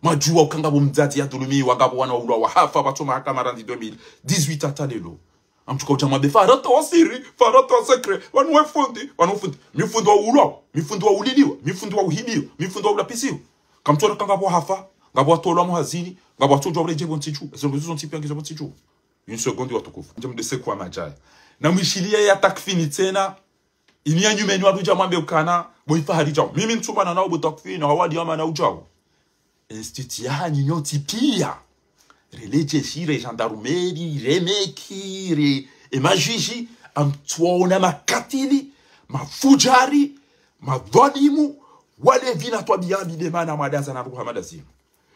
Mwadjuwa uka ngapvo mdzadze yadhulumiwa, ngapvo wana waulwa wahafa, pvatso mahakama randzi deux mille dix-huit hata lelo. Amtsuka udja mwambe, farata wa siri, farata wa secret, wanu we fundi, wanu fundi. Mi fundi waulwa, mi fundi wauliliwa, mi fundi wahibiwa, mi fundi waulapisiwa. Kamtsona ka ngapvo wahafa, ngapvo watolwa muhazini, ngapvo watsodjuwa uredjeyi pvo ntsi dju, ezo ngizo zontsi pia ngizo pvo ntsi dju. Une seconde watukufu. Ndje mdese kwa madjaya. Na mwishiliye ya takfini tsena, ini ya nyumeni wandru dja mwambe ukana, bo ifahari djao. Mimi ntsumana nao bo takfini, hawadi yamana udjao. Institut yahanyu nyontsi pia. Re le jeshi, re gendarmerie, re meki, re, e majiji, amtsuona makatili, mafujari, madhwalimu, walevi na twabiya mbi nde mana mwadaza na ruha madazinu.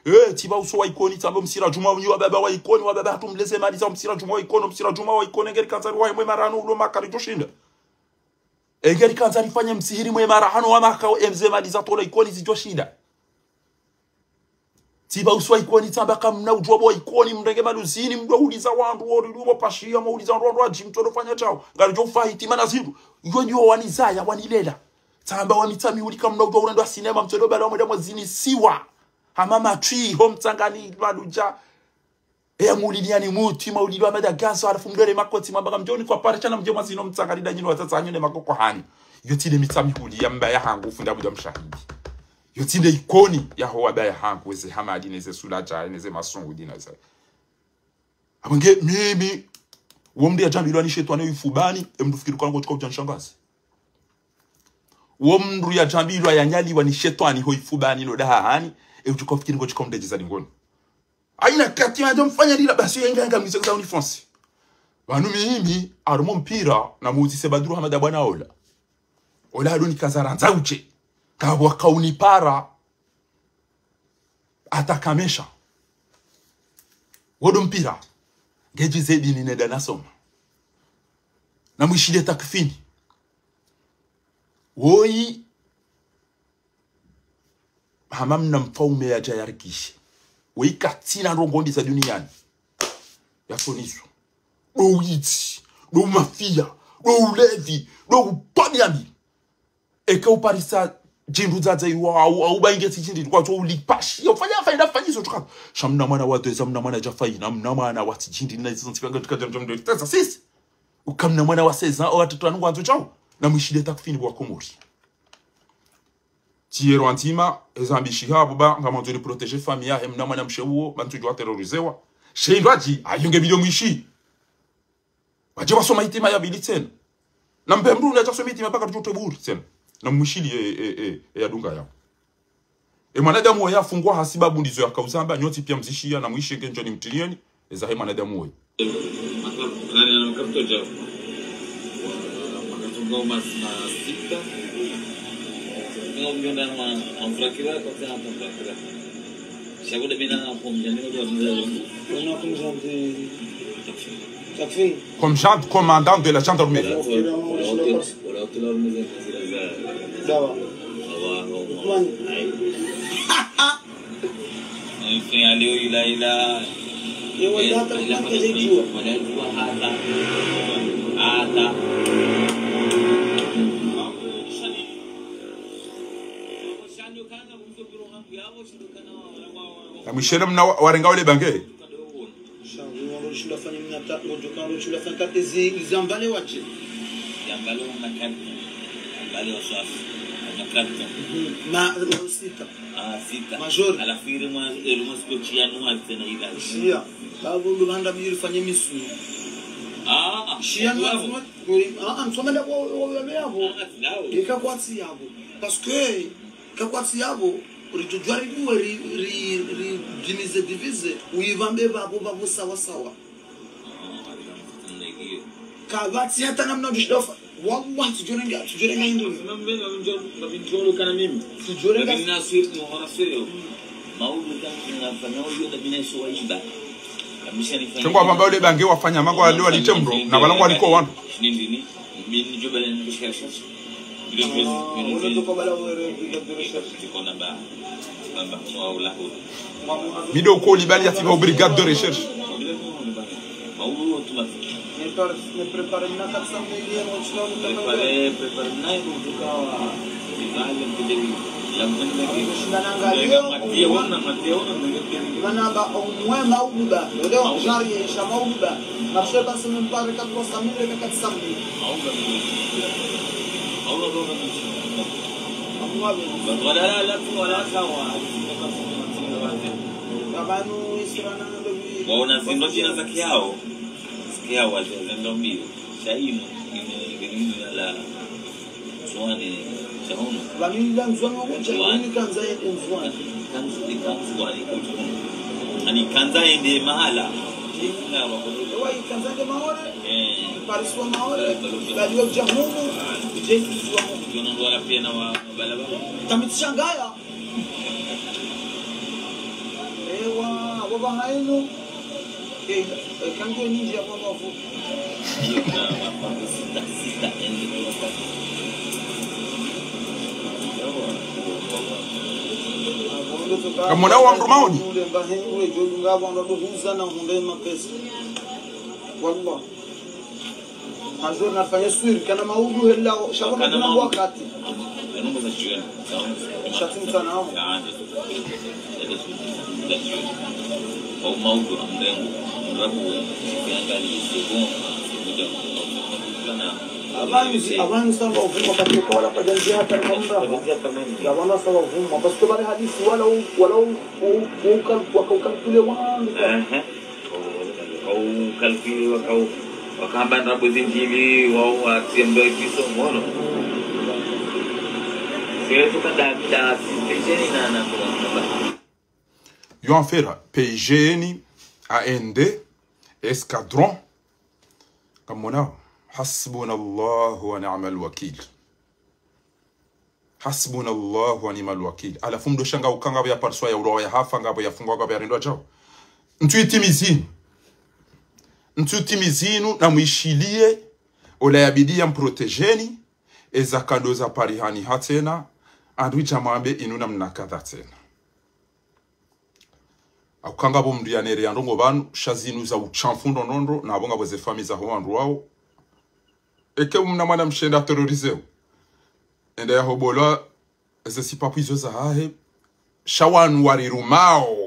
Eh, tsi ba uso wa Ikoni, tsambe msira djumwa unyi wababa wa Ikoni, wababa hatru mleze mali za msira djumwa wa Ikoni, msira djumwa wa Ikoni, ngeri kandza riwahe mwe marano ulo makari djoshinda. Engeri kandza rifanye msihiri mwe marano wa maka o emze mali za tola Ikoni zidjoshinda. Tsi ba uso wa Ikoni, tsamba kamna udjuwa bo Ikoni, mrenge maluzini, mdwa uliza wandru, wori lubo pashiya, mwa uliza wandru, wandru wadji mtsodo fanya djao. Ngaridjo ufa hitima na zindru. Iyo ndiyo wanizaya, wanilela. Tsamba wa Mitsamihuli kamna udjuwa urendo wa sinema, mtsodo bala wa mwenda mwazini siwa. Hama matwi, ho mtsangani, maludja. Eya mulili yani mutwi, maulili wa Madagascar, halafu mdole makoti, mwamba ngamdjo ni kwa parisha na mdje mwazino mtsanga lida nyino watsatsa hanyu ne makoko hanyu. Yo tsi nde mitsamihuli ya mbaya hangu, fundi Abudu Mshahidi. Yo tsi nde ikoni ya ho wabaya hangu, eze Hamadi, neze Sulaja, neze Masungudi, neze. Apvo nge, mimi, wo mndru yadjambilwa ni shetwani ho ifubani, e mndru fikiri kwa ngotsuka udja nishangaze. Wo mndru yadjambilwa yanyaliwa ni shetwani ho ifubani no dahahani, e udjuka ufikiri ngotsuka mndru djiza lingoni. Haina kati ya ndo mfanya lila basi yenga yenga mnize kuza unifonsi. Pvanu mimi, harumwa mpira, na muzi se Badru Hamada bwana ola. Ola alo nikaza randza udje. Kapvwa kaunipara. Hata kamesha. Wo ndo mpira. Ngedji zedi ni nenda nasoma. Na mwishile takfini. Woyi, hama mna mfaume yadja yarikishe. Woyi katsina ndrongo mbi za duniani. Yasoniswa. Ndo widzi, ndo mafia, ndo ulevi, ndo utwabia mbi. Eka uparisa djindru dzadze iwa, au, au bainge tsi djindri, kwa tso ulipashi, ya ufanya faida fanyizo tsuka. Sha mna mwana wa deux ans, mna mwana dja faina, mna mwana wa tsi djindri, na izo ntsika nga tsuka djam djam djam, tesa sisi. Uka mna mwana wa seize ans, o watatu wanu ngwandzo djao. Na mwishile takfini wa Komori. Tsi yero antima, eza mbishi hapvo ba, ngamandzo ni protéger famille yahe, mna mwana mshe uwo, ba ntsudjwa terrorisewa. She indwaji, ayunge bilio mwishi. Wadje wasoma itima ya bili tsena. Na mbe mndru unadja soma itima paka tujote buri tsena. Na mwishili e, e, e, e, ya dunga yao. E mwanadamu oya afungwa hasibabu ndizo yakauzamba, nyontsi pia mzishiya na mwishe ngendjo ni mtilieni, eza he mwanadamu oya. Nani ana makato djao? Makato ngao mas-, masita. Ngao mjonda ma-, amfrakira, kwa tena amfrakira. Shabuda bina na pomjani, kwa tena. Wana pomjani. Takfin. Comme gen-, commandant de la gendarmerie. Dawa. Enfin, allez, il a, il a, il a, il a, il a, il a, hata. Hata. Na mwishele mna wa-, warenga ule bange. Sha, ngoro shinda fanya mna ta-, ngoro shinda fanya ta-, ezi, ezi ambale wache. Ambale wa makati. Ambale wa swafi. Wa makati. Mhm. Ma, ma sita. Ah, sita. Major. Halafu ile mwa, ile mwa scotch ya noir tena ila. Shia. Babu ndo handa biri fanye misu. Ah, ah. Shia noir, ah, ah, nsoma nda kwa, kwa, kwa, kwa, kwa. Ah, silawo. Ika kwatsi yapvo. Parce que, ika kwatsi yapvo, ridjudjwa riduwe, ri, ri, ri, diviser, diviser. Uivambe pvapvo, pvapvo, sawa, sawa. Kapvatsi hata namna udjishidofa. Wallahi, tsidjorenga, tsidjorenga hindru. Tsidjorenga. Tengwa pvamba ule bange wafanya mango wale walitemro, na wala ngwaliko wandru. Mi ndo koli bali ya tsiba brigade de recherche. Mana ba omwe maububa, leo jari ya isha maububa. Marché ba semaine par quatre cent mille, quatre cent mille. Aumwa be. Aumwa be. Babanu Israël na ndo bi. Waona zindru zina za kiao. Za kiao, zindru mbili. Sha inu, inu, inu, inu la Ndzuani, sha hunu. Bani la Ndzuani wa kucha, Ndzuani. Uni kanza yende Ndzuani. Kanza, kanza wali kucha hunu. Ani kanza yende mahala. Ni kuna wa kucha. Ewa, ikanza yende Maore. Eh. Paris wa Maore. Eh, Paris. Bali wa kucha hunu. Ah. Ije kucha hunu. Ndzuani ndo wala pia na wa, wa balabala. Tamiti shangaya. Ewa, abo bahainu. Eh, eh, kangu ninja mama fu. Kamona wa mdru maoni? Wallah. Major nafanye swiri, kana maudu hela, shaba kana wakati. Shati mtsana hao. Maudu amrengo, mrabu, sifiangani, sebonga, semuja, kana, Avanzi, avanzi, amba uvuma, katika wala pajanzi hata kamra. Ya wana samba uvuma, parce que bale hadisi, wala u, wala u, u, u, kal-, waka ukalkule wangu. Ehe. Waka ukalkule, waka u, wakamba ndrabo zindjili, wao, watia mbe kiso, ngono. Sile tuka da, da, si, si, si, na, na, na, na. Yo affaire, P G N, A N D, Escadron. Kamona, hasbunallahu wa ni'mal wakil. Hasbunallahu wa ni'mal wakil. Halafu mdo shanga ukanga ya pariswa ya ulwa ya hafa, ngapvo ya fungwa, ngapvo ya rindwa djao. Ntsu itimizi inu. Ntsu itimizi inu na mwishiliye, ola yabidi ya mprotégeni, eza kado za parihani ha tsena, andru idja mwambe inu namna kadha tsena. Haukanga pvo mndru yanere ya ndrongo pvanu, sha zinu za ushamfu ndrondrondro, na pvo ngapvo ze fami za ho wandru wao. Eke mna mwana mshe enda terrorisé. Enda ya hobolwa, eze sipapu izo za hahe. Sha wanu warirumao,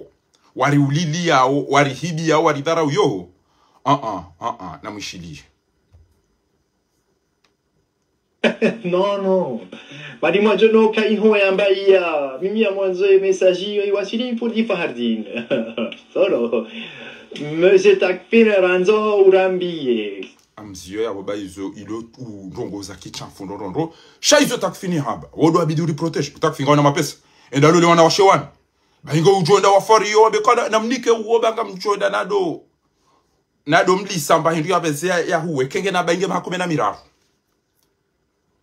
wariuliliyao, warihibiyao, waridharauyo. Ah, ah, ah, ah, na mwishiliye. Non, non. Madi mwadjo no ka iho yamba iya. Mimi ya mwandzo ye message iyo iwasili pour di Fahardine. Solo. Monsieur Takfin randzo urambiye. Amziyo ya baba izo ilo u ndrongo za kishamfu ndrondrondro. Sha izo Takfin hamba. Wodo abidi uri protège. Takfin ngwana mapesa. Enda lole wana washe wani. Ba ingo udjo enda wafari yo, wambe kana namnike uwo ba ngamdjo enda nado. Nado mlisa mba hindru ya pveze ya, ya huwe. Kenge na ba inge maha kume na miraru.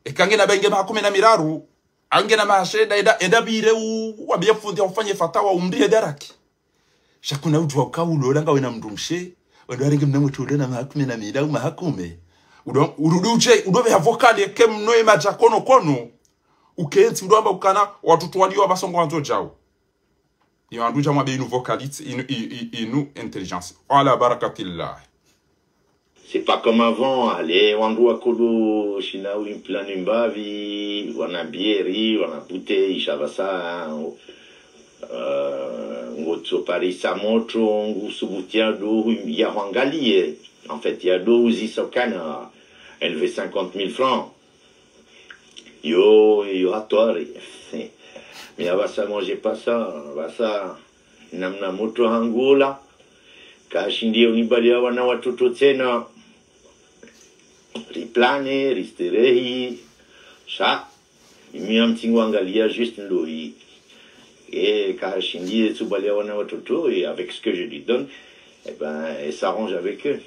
Eka nge na ba inge maha kume na miraru, ange na maha shenda, enda, enda pvire u, wambiye fundi ya ufanye fatawa, umrihe daraki. Sha kuna udjuwa uka ulola ngawe na mndru mshe, wendo warenge mna mwetu ulo na maha kume na miraru, maha kume. Udo, urudi udje, udo pveha vocal, eke mno ye madja kono kono. Ukentsi, udo amba ukana, wandru tu waliyo wapvaso ngwandzo djao. Iyo wandru dja mwambe inu vocalite, inu, i, i, inu intelligence. Ala barakatillah. C'est pas comme avant, allez, wandru wakodo shina u implani mbapvi, wana bière, wana bouteille, sha pvasa, euh, ngotso parisa motro, ngusubuti ya do, ya hwangaliye. En fait, ya do uzisa ukana, elle veut cinquante mille francs. Yo, yo, hatwari. Mais apvasa, moi, j'ai pas ça. Apvasa, namna motro hangu ola. Kashindi yo nibaliya wana watoto tsena. Riplane, risterehi. Sha, mimi ya mtsingu angaliya juste ndoyi. Et kashindi ye tsubaliya wana watoto, et avec ce que je lui donne, eh ben, elle s'arrange avec eux.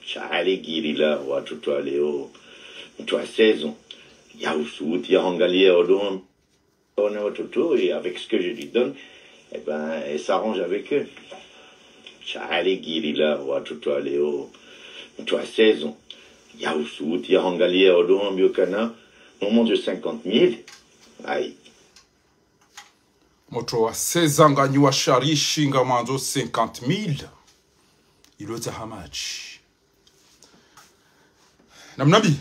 Sha ale giri la, watoto wa leo, mtu wa seize ans. Ya usubuti ya hwangaliya odo. Wana watoto, et avec ce que je lui donne, eh ben, elle s'arrange avec eux. Sha ale giri la, watoto wa leo, mtu wa seize ans. Ya usubuti ya hwangaliya odo, wambiyo kana, maman de cinquante mille. Aïe. Motro wa seize ans nganyi wa sharishi ngamwandzo cinquante mille. Ilo za hamadji. Namnambi.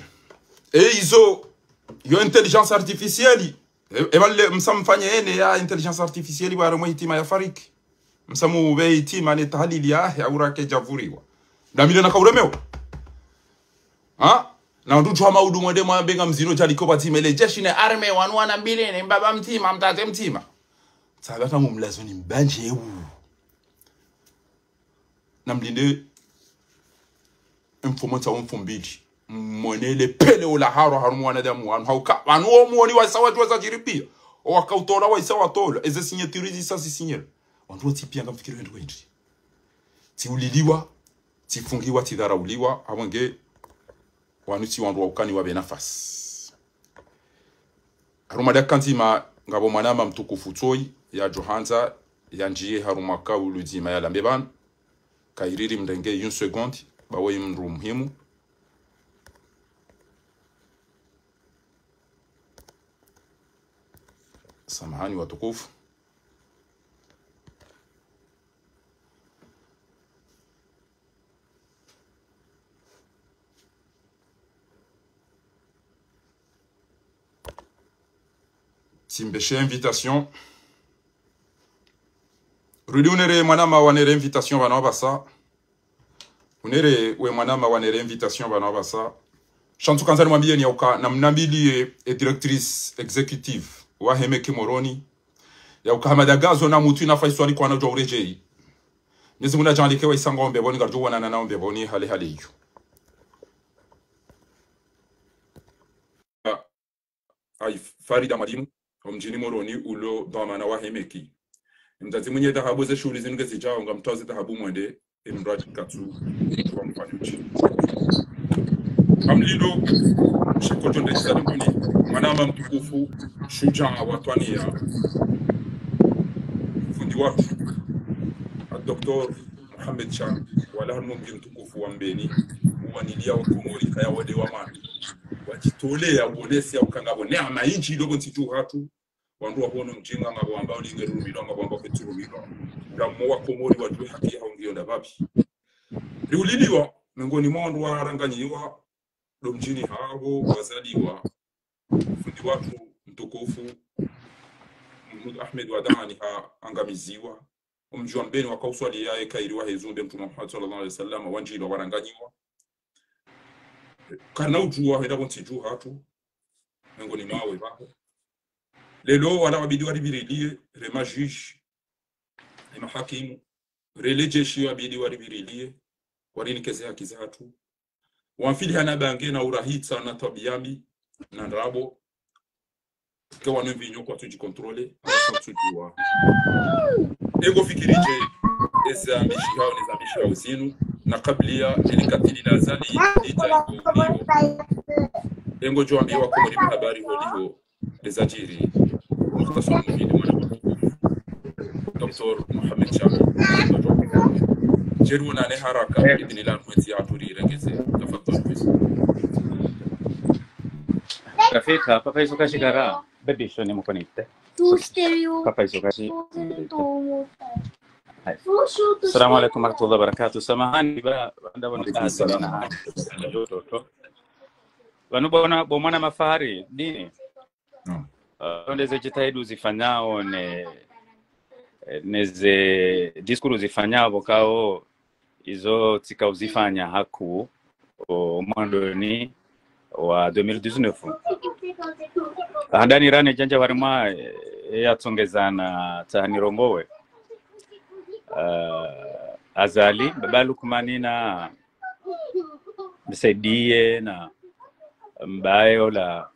E izo, yo intelligence artificielle. E, e bale, msa mfanye ene ya intelligence artificielle, bwa harumwa hitima ya fariki. Msa mupve hitima ne tahalili ya, ya urake djavuriwa. Damile na kauremewa. Ha? Na wandru djuwa maudu mwende mwambe ngamzino djaliko pvadzima ile jeshi ne armée wanu wana mbili ne mbaba mtima, mtate mtima. Tsaba ka mumlazo ni mbandje ewu. Namlinde mfumo ntsa wo mfumbili. Mwone le pele ola harwa harumwa wanadamu wanu. Hauka, wanu wo mwoni wasa wadjuwa za djiri piya. Owaka utola wasa watola. Eze signature zisa zisinyelwa. Wandru wo tsi piya ngamfikiri wendru wendri. Tsi uliliwa, tsi fungiwa, tsi dharauliwa, apvo nge wanu tsi wandru wa ukani wapve nafasi. Harumwa dakika ndzima, ngapvo mwanama mtukufu Tsoi, yadjo handza, yandjiye harumwa kaulu dzima yalambe pvanu, kayiriri mrenge une seconde, ba woyi mndru muhimu. Samahani watukufu. Tsimbeshe invitation. Rudi unere mwanama wanere invitation pvanu apvasa. Unere we mwanama wanere invitation pvanu apvasa. Sha ntsu kandza nimwambiyeni yauka namnambiliye e directrice exécutive wa Hemeki Moroni. Yauka Hamada Gazo na mutru ina faiswali kwana udjuwa uredjeyi. Mwenyezi Mungu nadjaanlike waisanga wa mbepvoni, ngaridjo wanana nao mbepvoni hale hale iyo. Ayi Farida Mwalimu, omdjini Moroni ulo dhwamana wa Hemeki. Mdzadze mwenye dhahabu ze shuhuli zinu ngezidjao ngamtwaze dhahabu mwende, emradi katsu, wa mfano mdjini. Hamlindo, shiko djo ndekisa dunguni, mwanama mtukufu, shujaa wa twaniya, fundi watru, a Docteur Mohamed Shah, wala hanu mdji mtukufu wa Mbeni, uwaniliya wa Komori kaya wade wa mani. Wadjitoleya, uonese, ya ukanga bo neema indji, ilobo ntsi dju hatru, wandru wahono mdjinga, ngapvo wamba ulinge rumilwa, ngapvo wamba kwetsi rumilwa. Ndamo wa Komori wadjuwe haki yaho ngiyo ndapvapvi. Riuliliwa, mengoni mwa wandru waranganyiwa, ndo mdjini hapvo, wazaliwa, fundi watru mtukufu, Mahmoud Ahmed Wadani haangamiziwa, omdji wa Mbeni wakauswaliya ye kairi wahe zumbe Mtrume Muhammad swallallahu alayhi wasallam, wandjilwa waranganyiwa. Karina udjuwa hwenda bo ntsi dju hatru, mengoni mwawe pvaho. Lelo wala wabidi waripviriliye, re majuge, re mahakimu, re lejeshi wabidi waripviriliye, warinike ze haki zahatru. Wamfili hana bange na urahitsa na twabiya mbi na ndrabo. Ke wanu mvinyo kwatsu djikontrole, kwatsu djuwa. Engo fikiri dje, eza mbishi hao, neza mbishi hao zinu, na kabliya, eli katili la Azali, ita iko uliho. Engo djo ambiwa Komori habari holiho, eza djiri. Mukhtasar mufidi mwana wa Docteur Mohamed Shah. Djeri wonane haraka, idhini la mwezi ya turi regeze. Tafadhali. Rafika, papa izo kashikara. Baby, shoni mu connecte. Papa izo kashi. Hai. Assalamu alaikum warahmatullahi wabarakatuh. Samahani, ba, ba, ndabo ni kazi na joto to. Pvanu bona, bo mwana mafahari, dini. No. Ah, ndeze djitihadi uzifanyao ne, neze discours uzifanyao pvokao izo tsika uzifanya haku, o mwandoni wa deux mille dix-neuf. Handani rane djandja warimwa, eh, yatsongezana tsahanirongowe. Ah, Azali, baba Lukmani na Msaidiye na mbaye ola,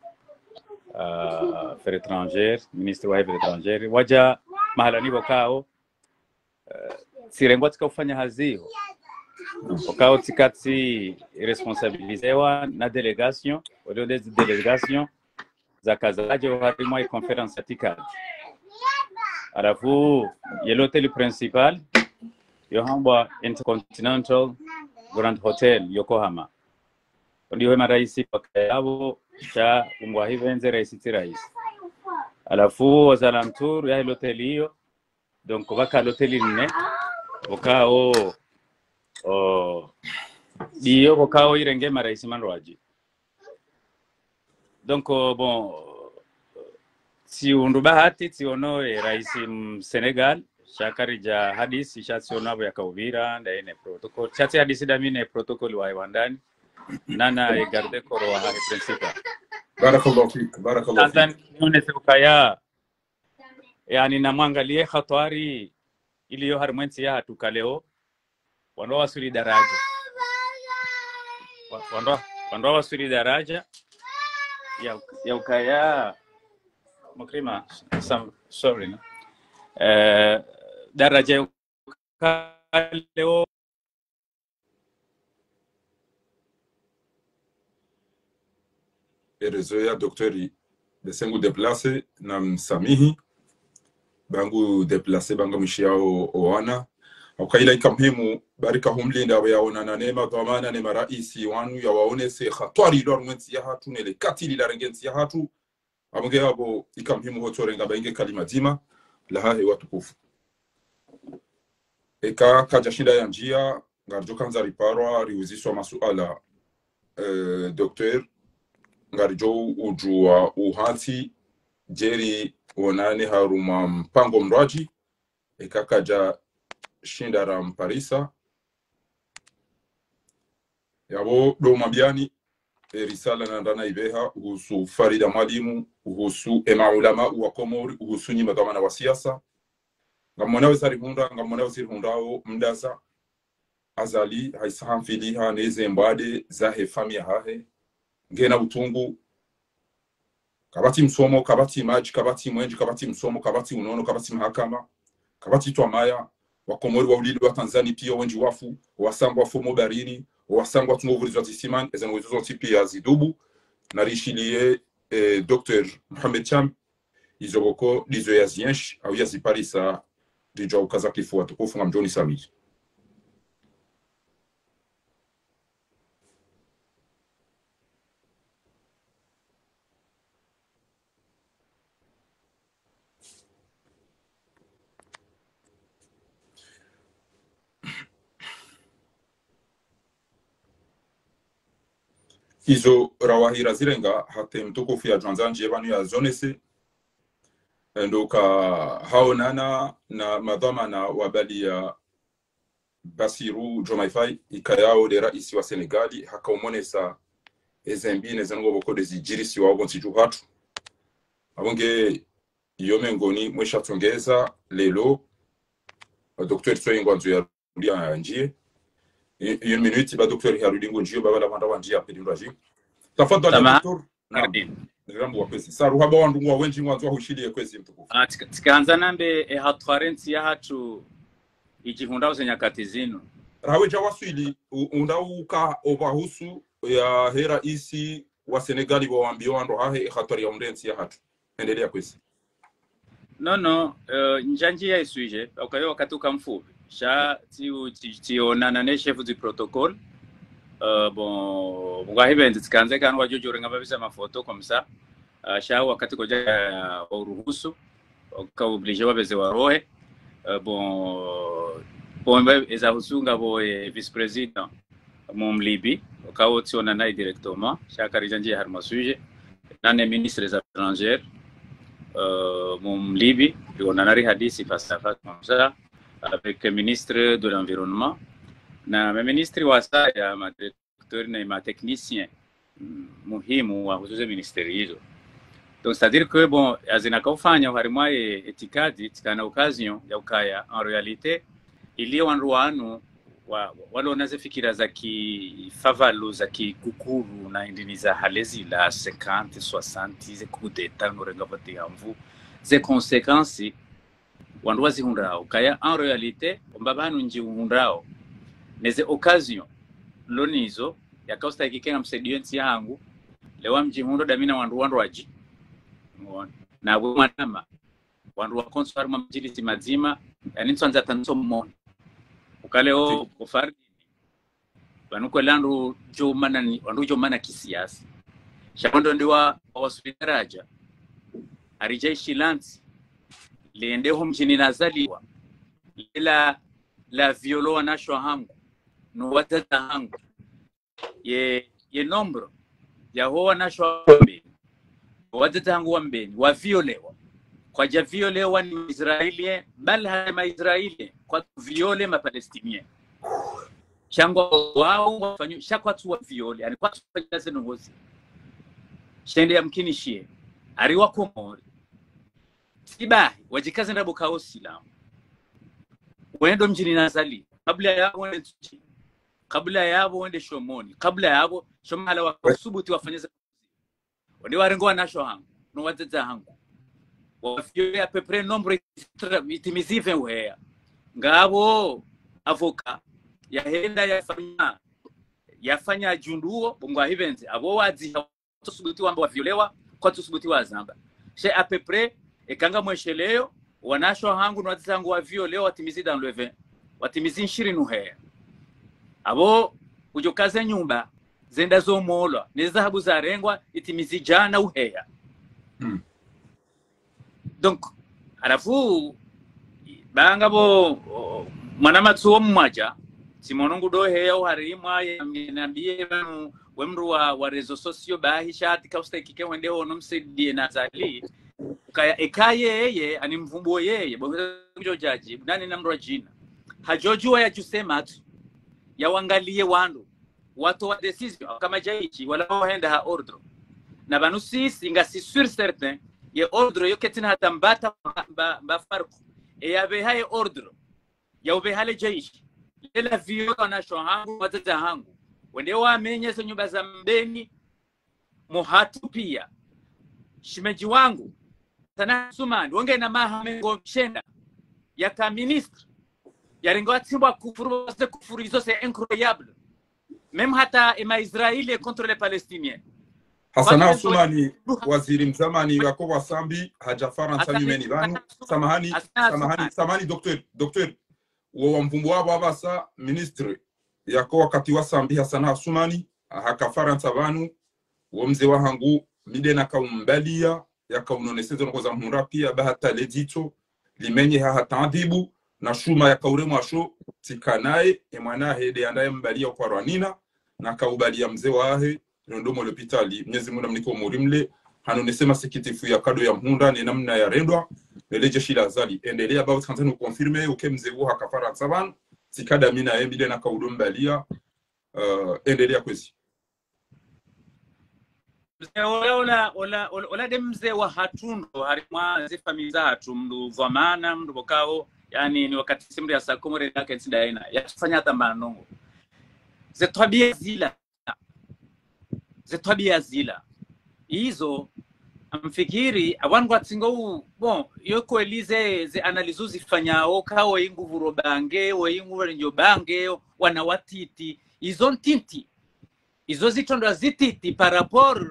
ah, affaires étrangères, ministre wa affaires étrangères. Wadja mahala ni pvokao, eh, tsirengwa tsika ufanya hazi iho. Pvokao tsika tsi responsabilizewa na délégation, au lieu des délégations, zaka zadje harimwa i conférence ya tikadi. Halafu, ye l'hôtel principal, yo hambwa Intercontinental Grand Hotel, Yokohama. Ndiho maraisi pvaka yapvo, sha ungwa hipvendze raisi tsi raisi. Halafu, aux alentours ya l'hôtel iyo, donc, pvaka l'hôtel nne, pvokao, o, ndiyo pvokao irenge maraisi mandrwadji. Donc, euh, bon, tsi undru bahati, tsi ono, eh, raisi Msenegal, sha karidja hadisi, sha tsi ono apvo yakaupvira, ndaye ne protocole. Sha tsi hadisi dami ne protocole wa wandani, nana e garde corps wahahe principal. Barakallahu fik, barakallahu fik. Sasa, nione se ukaya, yani, namwangaliye hatwari iliyo harimwa entsi yahatru ka leo, wandru waswili daraja. Wa-, wandru, wandru waswili daraja ya, ya ukaya, Mukrima, some, sorry, no? Eh, daraja ya ukaya leo E réseau ya docteur, bese ngu déplacé, namsamihi. Ba ngu déplacé, ba ngamwishiyao owana. Hauka ila ika muhimu, ba rika humlinda, apvo yaonana ne madhwamana, ne maraisi wanu, yawaonese hatwari ilo harumwa entsi yahatru, ne le katili larenge entsi yahatru. Apvo nge apvo ika muhimu hutsorenga ba inge kalima dzima lahahe watukufu. Eka kadjashinda yandjiya, ngaridjo handza riparwa, riuziswa masuala, eh, docteur, ngaridjo udjuwa uhantsi, djeri wonane harumwa mpango mndrwadji, eka kadja shinda ramparisa. Yapvo ndo mwambiani, e risala nanda naibeha, uhusu Farida Mwalimu, uhusu emaulama wa Komori, uhusu nyi madhwamana wa siasa. Ngamwonao zarihundra, ngamwonao zirihundrao, mdaza. Azali, haisa hamfiliha, neze mbwade, zahe famiyi yahahe. Ngena utungu, kapvatsi msomo, kapvatsi madji, kapvatsi mwenje, kapvatsi msomo, kapvatsi unono, kapvatsi mahakama, kapvatsi twamaya, wa Komori wa ulili wa Tanzania piya wendji wafu, wasangwa fomo barini, wasangwa tungo vurizwa zisimani, eza nongo izo zontsi piya zidubu, narishiliye, eh, Docteur Mohamed Cham, izo pvoko ndizo yazienshi, au yaziparisa, ndidjo ukaza kifuwa tukufu ngamdjoni samili. Izo rawahi razirenga, hata mtukufu yadjwandza ndjiye pvanu yazonese. Ndo uka haonana na madhwamana wa bali ya Bassirou Diomaye Faye, ikayao nde raisi wa Senegali, haka umonesa ezembi neze nongo pvoko ndezidjirisiwao pvontsi dju hatru. Apvo nge iyo mengoni mwesha tsongeza lelo, Docteur Tsoyi ngwandzo yarudi yandjiye. I-, une minute, ba Docteur yarudi ngondjiyo, ba bala wandru wandjiya pvili ndwaji. Tafadhali, Docteur. Naam. Ngamdjirambuwa kwezi. Saru haba wandru ngwa wendji ngwandzo wahushiliye kwezi mtukufu. Ah, tsika-, tsikahandza nambe, e, hatwari ntsi yahatru idjihundrao ze nyakati zinu. Rawe dja waswili, u-, unda uka opvahusu yahe raisi wa Senegali pvo wambiyo wandru hahe, e, hatwari ya undre ntsi yahatru. Endelea kwezi. Non, non, eh, ndjandjiya e sujet, ukayo wakati uka mfupvi. Sha tsi-, tsi-, tsionana ne chef du protocole. Eh, bon, ngwahipvendze tsikandze kanu wadjodjo renga mapvisa mafoto comme ça. Eh, sha wakati kodja, eh, uruhusu, uka obligé wapveze warohe. Eh, bon, bon, mbe eza husu ngapvo, eh, vice-président Mumlibi, uka wo tsionana naye directement, sha karidjandjiya harimwa sujet, nane ministre des Affaires étrangères, euh, Mumlibi, rionana rihadisi face à face comme ça, avec le ministre de l'Environnement, na ma ministre wasaya, ma directeur na ma technicien, mm, muhimu wahusu ze ministère izo. Donc, c'est-à-dire que, bon, azina kaufanya harimwa ye itikadi, tsikana occasion ya ukaya, en réalité, ili wandru wanu, wa-, walona ze fikira za kifavalu, za kikukuru, na indini za hale zila cinquante, soixante, ze coup d'État, no renga pvati ya mvu, ze conséquences, wandru wazihundrao. Kaya, en réalité, omba pvanu ndji uhundrao. Neze occasion, lonizo, yaka ustahiki kenga msaidiyo entsi yahangu, lewa mdjihundro damina wandru wandru wadji. Muona. Na we mwanama, wandru wakontsi harimwa madjilisi madzima, yani ntswandza tanso mmoni. Ukale o, o Faridini. Pvanu kwela wandru djomana ni, wandru djomana kisiasa. Sha wandru ndiwa, wawasuli daraja. Haridja ishilantsi. Lende ho mdjini nazaliwa. Lela la violo wanasho hangu. No wadzadze hangu. Ye, ye nombre yaho wanasho wa Mbeni, wadzadze hangu wa Mbeni, waviolewa. Kwadja violewa ni Israélien, bali hale ma Israélien, kwatsu viole ma Palestiniens. Sha ngwao wafanyo, sha kwatsu wa viole, yani kwatsu fanya ze ndrongozi. Sha ende yamkinishiye, ari wa Komori. Sibahi, wadjikaze ndrabo kao silamu. Wendo mdjini nazali, kabla yapvo wende Ntsudjini. Kabla yapvo wende Shomoni. Kabla yapvo, sho mahala wakasubuti wafanye ze. Wende warengo wanasho hangu, no wadzadze hangu. Waviole à peu près nombre itimizi vingt uheya. Ngapvo avocat, yahenda yafanya, yafanya djunduo, bo ngwahipvendze, apvo wadziha kwatsu subuti wamba waviolewa, kwatsu subuti wazamba. Sha à peu près, eka ngamwesheleyo, wanasho hangu no wadzadze hangu waviolewa, watimizi dans le vingt. Watimizi nshirini uheya. Apvo, udjo kaze nyumba, zenda zomolwa, ne zahabu zarengwa, itimizi djana uheya. Mm. Donc, halafu, ba ngapvo, o, mwana matsuo mwadja, tsi mono ngudo heya uharimwa, ye, nambiye pvanu, we mndru wa, wa réseaux sociaux, bahi sha ati ka ustahiki ke wende hono msaidiye nazali, ukaya eka yeye, ani mvumbuo yeye, bo ngudjo djadji, nani na mndru wa djina. Hadjodjuwa yadjuse matso, yawangaliye wandru, watowa décision, hama djaishi, wala wahenda ha ordre. Na pvanu sisi, ngasi sûr certain, ye ordre yo ketsina hata mbata mba, mba, mba farku. E yapveha ye ordre, yaupveha le djaishi. Lela viyo wanasho hangu, wadzadze hangu. Wende wamenye ze nyumba za Mbeni, mwahatru piya. Shemedji wangu, Hassana Assoumani, wo ngena maha mengo shenda, yaka ministre, yarenge watsimbwa kufuru, ze kufuru izo, c'est incroyable. Même hata ema Israéliens contre les Palestiniens. Hassana Assoumani, waziri mzamani, yako wa Sambi, hadja Farantsa nyumeni pvanu. Samahani, samahani, samahani, docteur, docteur. Wo wamvumbuwa apvasa, ministre, yako wakati wa Sambi, Hassana Assoumani, haka Farantsa pvanu, wo mze wahangu, mi nde nakaumbaliya, yakaunonesa ze ndrongoo za mhundra piya, ba hata le dzitso limenye ha, ha taadhibu, na shuma yakauremwa sho, tsika naye, e mwana hahe nde yandaye mbaliya ukwarwa nina, nakaubaliya mze wahe, ndo mo lopitali, Mnyezi Mungu namnike umuri mle, hanonese masikitifu yakado yamhundra, ne namna yarendwa, ne le djeshi la Azali. Endelea, ba utsi handza ni confirmer, uke mze wo haka Farantsa pvanu, tsika ndami naye, mi nde nakaudo mbaliya, euh, endelea kwezi. Mze ola, ola, ola, ola, ola nde mze wahatru ndo, harimwa ze famiyi zahatru, mndru dhwamana, mndru pvokao, yaani ni wakati tsi mndru yasa Komori yake ntsi ndayina, yatsufanya hata mba ndrongoo. Ze twabiya zila, ze twabiya zila. Izo, ngamfikiri, apvanu ngwatsingo u, bon, yo kweli ze, ze analyse uzifanyao, ka wo ingu pvuro bange, wo ingu pvuro ndjo bange, wana watiti, izo ntiti. Izo zitrendwa zititi par rapport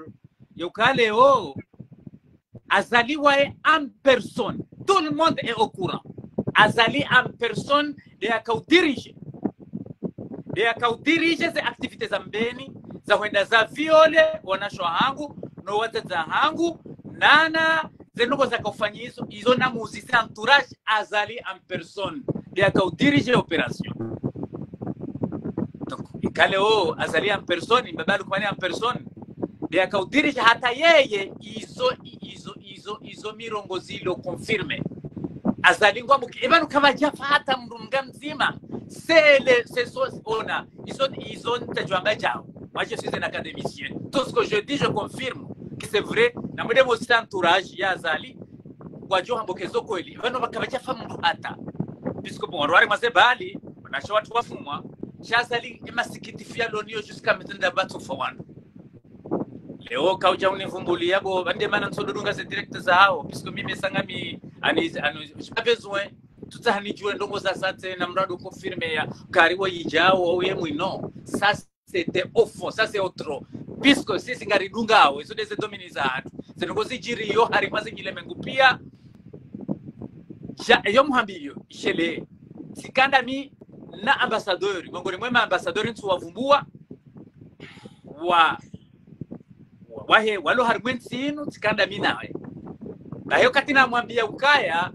yo kale o Azali waye en personne. Tout le monde est au courant. Azali en personne nde yakaudirige. Nde yakaudirige ze activités za Mbeni, za hwenda za violer wanasho hangu, no wadzadze hangu, nana ze ndrongoo zakaufanya izo, izo na muzise entourage, Azali en personne nde yakaudirige opération. Donc, ikale o Azali en personne, Mbaba Lukmani en personne, nde yakaudirige hata yeye, izo, izo, izo, izo mirongozi ilo confirmé. Azali ngwa muki, epvanu kapvadjafa hata mndru mga mdzima. C'est le, c'est son, ona, izo, izo ntsudjwamba djao. Moi, je suis un académicien. Tout ce que je dis, je confirme que c'est vrai. Na mwende muzise entourage ya Azali, wadjo hamba ke zo kweli. Pvanu pvakapvadjafa mndru hata. Puisque bon, wandru warimwa ze bali, wanasha watru wafumwa, sha Azali, emasikitifu yalo nayo jusqu'à maintenant pvatsufa wandru. Leo kaudja univumbuliya bo, pvande mana ntsudodunga ze direct zahawo, puisque mimi sanga mi, ani, ani, j'ai pas besoin, tsutsaha nidjuwe ndrongoo za sate, na mradi confirmé ya, kari wo idjao, uye mwino. Ça, c'était au fond, ça c'est autre. Puisque sisi ngaridungao, izo nde ze domaine zahatru. Ze ndrongoo zidjiriyo, harimwa ze nyile mengu piya. Sha, eyo muhambiyo, ishele. Tsika ndami na ambassadeur, mongoni mwe ma ambassadeur ntsuwavumbuwa, wa, wa, wahe, walo harimwa entsi inu, tsika ndami naye. Bahi yo wakati namwambiya ukaya,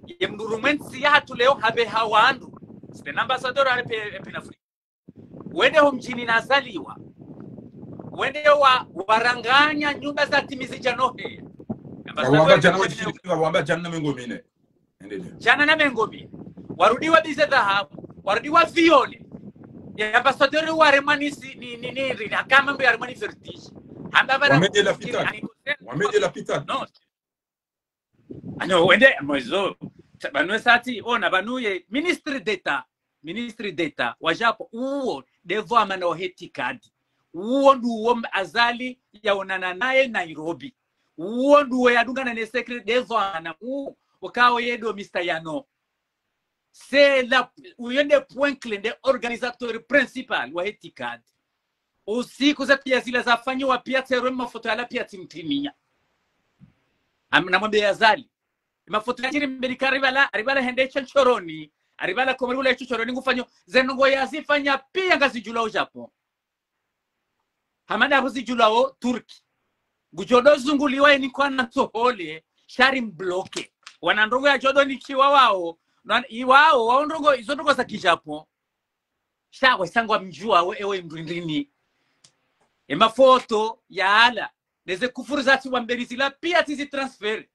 ye mndru rumwa entsi yahatru leo hapveha wandru. C'était un ambassadeur à la P-, P N Afrique. Wende ho mdjini nazaliwa. Wende wa, waranganya nyumba za timizi djanohe. Ambassadeur wamba djana wa tishiri, wamba djana na mengo mine. Endelea. Djana na mengo mine. Warudi wabize dhahabu. Warudi wa violer. Ya ambassadeur waremwa ni si, ni, ni, ni, ni, kama mndru yaremwa ni vertige. Hamba pvanu wamedje lapitali. Wamedje lapitali. Non. Ano, wende, mwezo. Pvanu esati, ona, pvanu ye ministre d'État, ministre d'État wa Japon, uwo, nde pvo amana wahe itikadi. Uwo nduwo Azali yaonana naye Nairobi. Uwo nduwo yadungana ne secret nde pvo amana uwo, ukao ye ndo Mister Yano. C'est là, uyo nde point clé, nde organisateur principal wahe itikadi. Usiku ze piya zila zafanyiwa piya tserwe mafoto yala piya tsimtriniya. Am-, namwambe Azali. Mafoto yadjiri mbeli ka ripvala, ripvala hende sha Nshoroni, ripvala Komori ula sha Nshoroni ngufanyo, ze ndrongoo yazifanya piya ngazidjulwao Japon. Hama ndapvo zidjulwao Turki. Ngudjo do zunguliwa yeni kwana ntsohole, sha rimbloqué. Wana ndrongoo yadjo do nikiwa wao, na, iwao, wao ndrongoo, izo ndrongoo za ki Japon. Sha wesa ngwamdjuwao ewe mndru ndrini. Emafoto yala, neze kufuru zatsiwa mbeli zila piya tsizi transféré.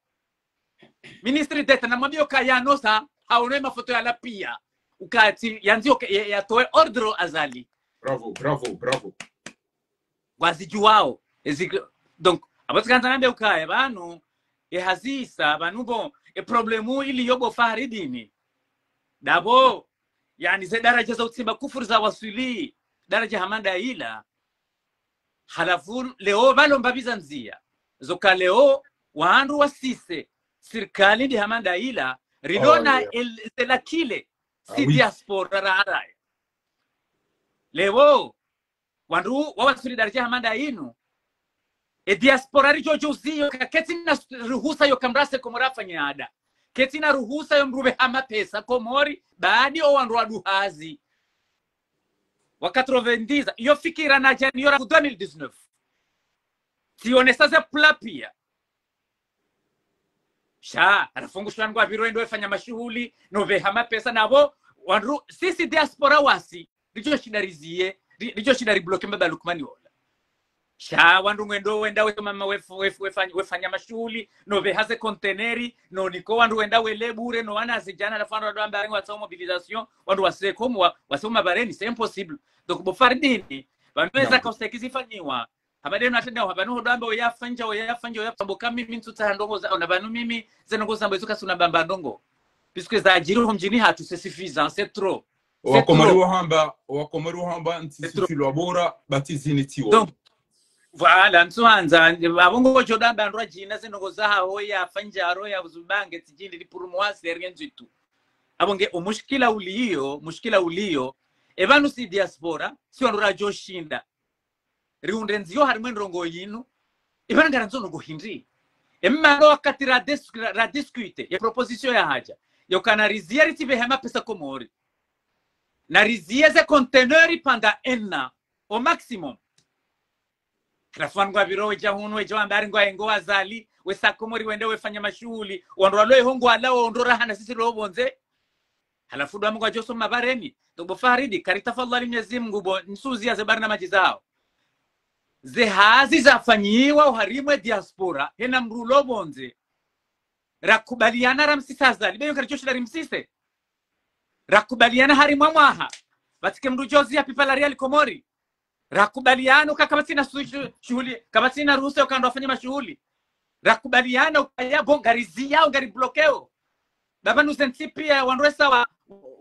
Ministre d'État, namwambiyo ka Yano sa, haono emafoto yala piya. ukati yandzio ke- ya- yatowe ordre Azali. Bravo, bravo, bravo. Ngwazidjuwao. Ezi- donc, apvo tsikandza nambe ukaya pvanu, e hazisa pvanu bo, e problème iliyo bo Fahridini. Ndapvo, yani ze daraja za utsimba kufuru zawaswili daraja hama ndayila. Halafu leo pvalo mbapvi za ndzia zoka leo wandru wasise sirikali ndi hama ndayila, rilona Oh, yeah. el- ze la clé, Ah, si oui. Diaspora raharaya. Leo wandru wawaswili daraja hama ndayinu, e diaspora ridjodjuziyo ka ketsina ruhusa yoka mdru ase Komori afanye ada. Ketsina ruhusa yo mdru pveha mapesa Komori, baadi o wandru waduhazi. Wa quatre-vingt-dix, iyo fikira nadja nayo rafu deux mille dix-neuf. Tsionesa ze pula pia. Sha, halafu ngushwa ngwapviro endo efanya mashuhuli, no pveha mapesa napvo, wandru, sisi diaspora wasi, ridjoshinda riziye, ri- ridjoshinda ribloke mbaba Lukmani ola. Sha, wandru ngwendo wenda wesoma ma- wef- wef- wefanya- wefanya mashuhuli, no pveha ze konteneri, no niko wandru wenda wele bure, no wana zidjana, halafu wandru wandru ambare ngwatsao mobilisation, wandru waseko mwa, wasoma bareni, c'est impossible. Donc, bo Fahridini, pvanu eza Naam. kosteki zifanyiwa, hama ndeno atenda hapvanu hodo amba oyafanya, oyafanya, oyafanya, bo ka mimi ntsutsaha ndrongo za, ona pvanu mimi, ze ndrongo zamba izo kasuna bamba ndrongo. Puisque zadjiri ho mdjini hatru, c'est suffisant, c'est trop. C'est Wakomori trop. Wahamba, Wakomori Wahamba, ntsi C'est trop. sifilwa bora, bati zini tiwo. Donc, voilà, ntsuhandza, apvo ngodjo damba ndrwa djina ze ndrongo zahaho ya fanyaro ya uzubange tsidjini li pour moi, c'est rien du tout. Apvo nge umushkila uliyo, mushkila uliyo, e pvanu si diaspora, si wandru radjoshinda riundre ndzio harimwa e ndrongo yinu, e pvanu ngarandzo ndrongo hindri. E mmalo wakati ra dis- ra- ra discuter ye proposition ya hadja, yoka nariziye ritsipvehe mapesa Komori. Nariziye ze conteneur pendant un an au maximum. Halafu wandru ngwapviro wedja hunu, wedja wambari ngwaengo Azali, wesa Komori wende wefanya mashuhuli, wandru walo eho ngwalao ndro raha na sisi lo pvondze. Halafu ndo wami ngwadjosoma bareni. Donc bo Farid, kari tafadhali Mwenyezi Mungu bo, nisuziya ze barnamadji zao. Ze hazi zafanyiwa oharimwa e diaspora, hena mdru lo pvondze. Rakubaliana ramsise Azali, be yo karidjoshinda rimsise. Rakubaliana harimwa mwaha, pvatsike mdru djoziya pipa la riali Komori. Rakubaliana uka kapvatsina su- shu- shuhuli, kapvatsina ruhusa yoka wandru wafanye mashuhuli. Rakubaliana ukaya bo ngariziyao, ngariblokeo. Baba nuze ntsi pia wandru wesa wa,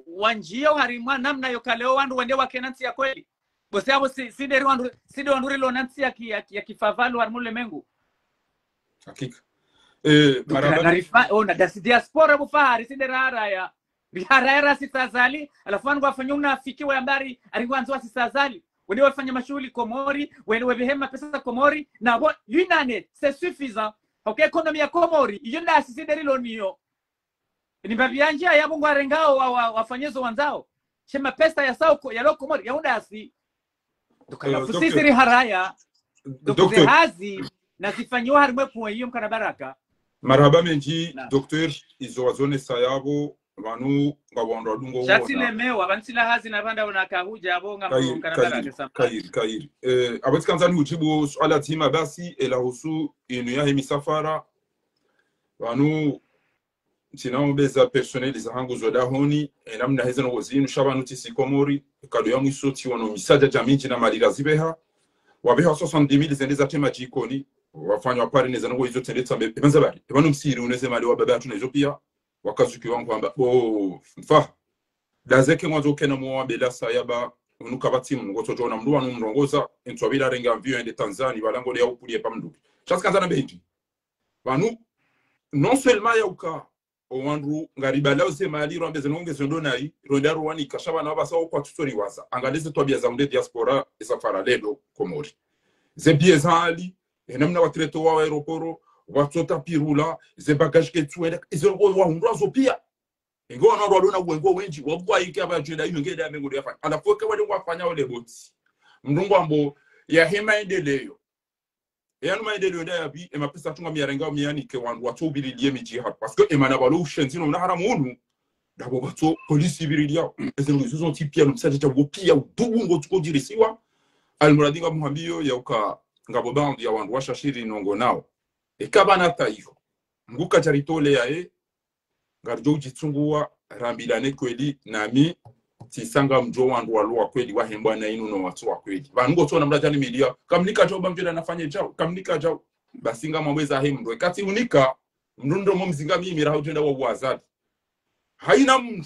wandjiyo harimwa namna yoka leo wandru wende wakena ntsi ya kweli. Bo si apvo si, si nderi wandru, si nde wandru rilona ntsi ya ki, ya, ki- ya kifavalu harimwa ulemengu. Hakika. Eh, Donc, na, marahaba. na rifa, ona, dasi diaspora bo Fahari, si nde raharaya. Riharaya rasise Azali, halafu wandru wafanya unafiki wayambari, ari ngwandzo wasise Azali. Wende wafanya mashuhuli Komori, wende wepvehe mapesa Komori, napvo une année, c'est suffisant. Hauka économie ya Komori, iyo ndasi si nde riloniyo. Ni mbapvi yandjiya yapvo ngwarengao wa, wa, wafanye zo wandzao. She mapesa yasao ko- yalo Komori, ya undasi. Donc, Euh, halafu donc, sisi riharaya. Donc, donc, ze hazi, nazifanyiwa harimwa e point iyo mkana baraka. Marahaba mendji, Naam. Docteur, izo wazonesa yapvo, pvanu ngapvo wandru wadungo Shatsi uona. Lemewa, pvanu tsila hazi na pvanda wona kahudja, apvo ngambo Kayiri, mkana kayiri, baraka sama. kayiri, kayiri. Eh, apvo tsikandza nihujibu suala dzima basi, ela husu inu yahe misafara. Pvanu, ntsina mbeza personnel zahangu zo dahoni, e namna heze ndrongo zinu, sha pvanu tsi si Komori, kado ya mwiso tsi wono misadja dja mindji na mali razipveha. Wapveha soixante-dix mille zende zatrema djikoni, wafanywa pare neze ndrongo izo tsende tsambe, e pvandza bari, e pvanu msiri uneze mali wa baba hatru na izo pia, wakazuki wangu hamba, bo, mfa. Dazeke ngwandzo kena mwa bela saya ba, unu kapvatsi mndru, ngotsodjo ona mndru wanu mrongoza, entswa bila renga mvio ende Tanzania, pvala ngode ya upulie pa mndru. Shatsi kandza na bendi. Pvanu, non seulement ya uka, o wandru ngaribalao ze mali, rwambe ze ndrongo nge zo ndo nayi, rwenda rwanika, sha pvanu apvasa o kwatsu tsoriwaza. Angalie ze twabia za unde diaspora, esa fara lelo, Komori. Ze bie za hali, e namna watraité wa aéroport, watsota pirula, ze bagage ketsuenda, izo ngo wahundra zo pia. Ingo wana wandru walona wengo wendji, wabwa ike apva djenda iyo ngeda mengo yafanya. Halafu eke wale wafanya ole boti. Mndru ngwambo, yahe maendeleo. E yanu maendeleo nda yapvi, e mapesa tsunga miyarenga miyanike wandru watso ubililie midji hatru. Parce que e mana pvalo ushenzi no mna haramu unu. Ndapvo pvatso polisi ibiliao. Eze ndrongo izo zontsi pia no msadja djapvo pia udugu ngotsuko djirisiwa. Almuradi ngamuhambiyo ya uka ngapvo baadhwi ya wandru washashiri ndrongo nao. Eka pvanu hata iyo. Mngu kadjaritolea e, ngaridjo udjitsunguwa, rambilane kweli, nami tsisanga mdjo wandru walo wa kweli, wahembwa na inu no watsu wa kweli. Pvanu ngotsona mdru adjani media, kamnika djau, ba mdjela nafanye djau, kamnika djau. Basi ngamwambeza he mdru, ekati unika, mdru ndo mo mzinga mimi, raha udjenda wa uwazadi. Haina mdru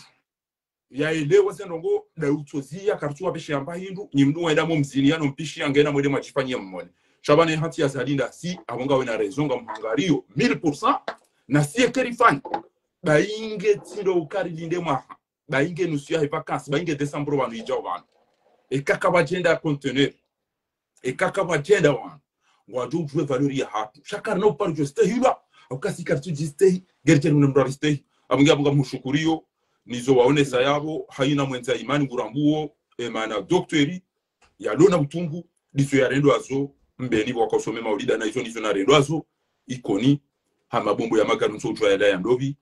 yaelewa ze ndrongo, da utsoziya, karitsu wapveshe yamba hindru, nyi mdru wenda mo mzini, yano mpishi, yangena mwende mwadjifanye mmone. Sha pvanu hantsi ya zalinda si, apvo ngawe na raison, ngamhangariyo, mille pour cent, na si ekerifanya. Ba inge tsindo ukarilinde mwaha. Ba inge nusu yahe vacances, ba inge décembre pvanu idjao pvanu. Eka kapvadjenda conteneur. Eka kapvadjenda wanu. Ngwadjo udjuwe valeur yahatru. Sha karina uparo djo stehilwa. Au kasi karitsu djistehi. Ngeri djeri mna mdru aristehi. Apvo nge apvo ngamhushukuriyo. Nizo waonesa yapvo. Haina mwendza imani ngurambuo. E mana docteur. Yalona utungu. Ndizo yarendwazo. Mbeni pvo wakausome maulida na izo ndizo narendwazo. Ikoni. Ha mabombo ya magari ntso udjuwa yala ya ndopvi.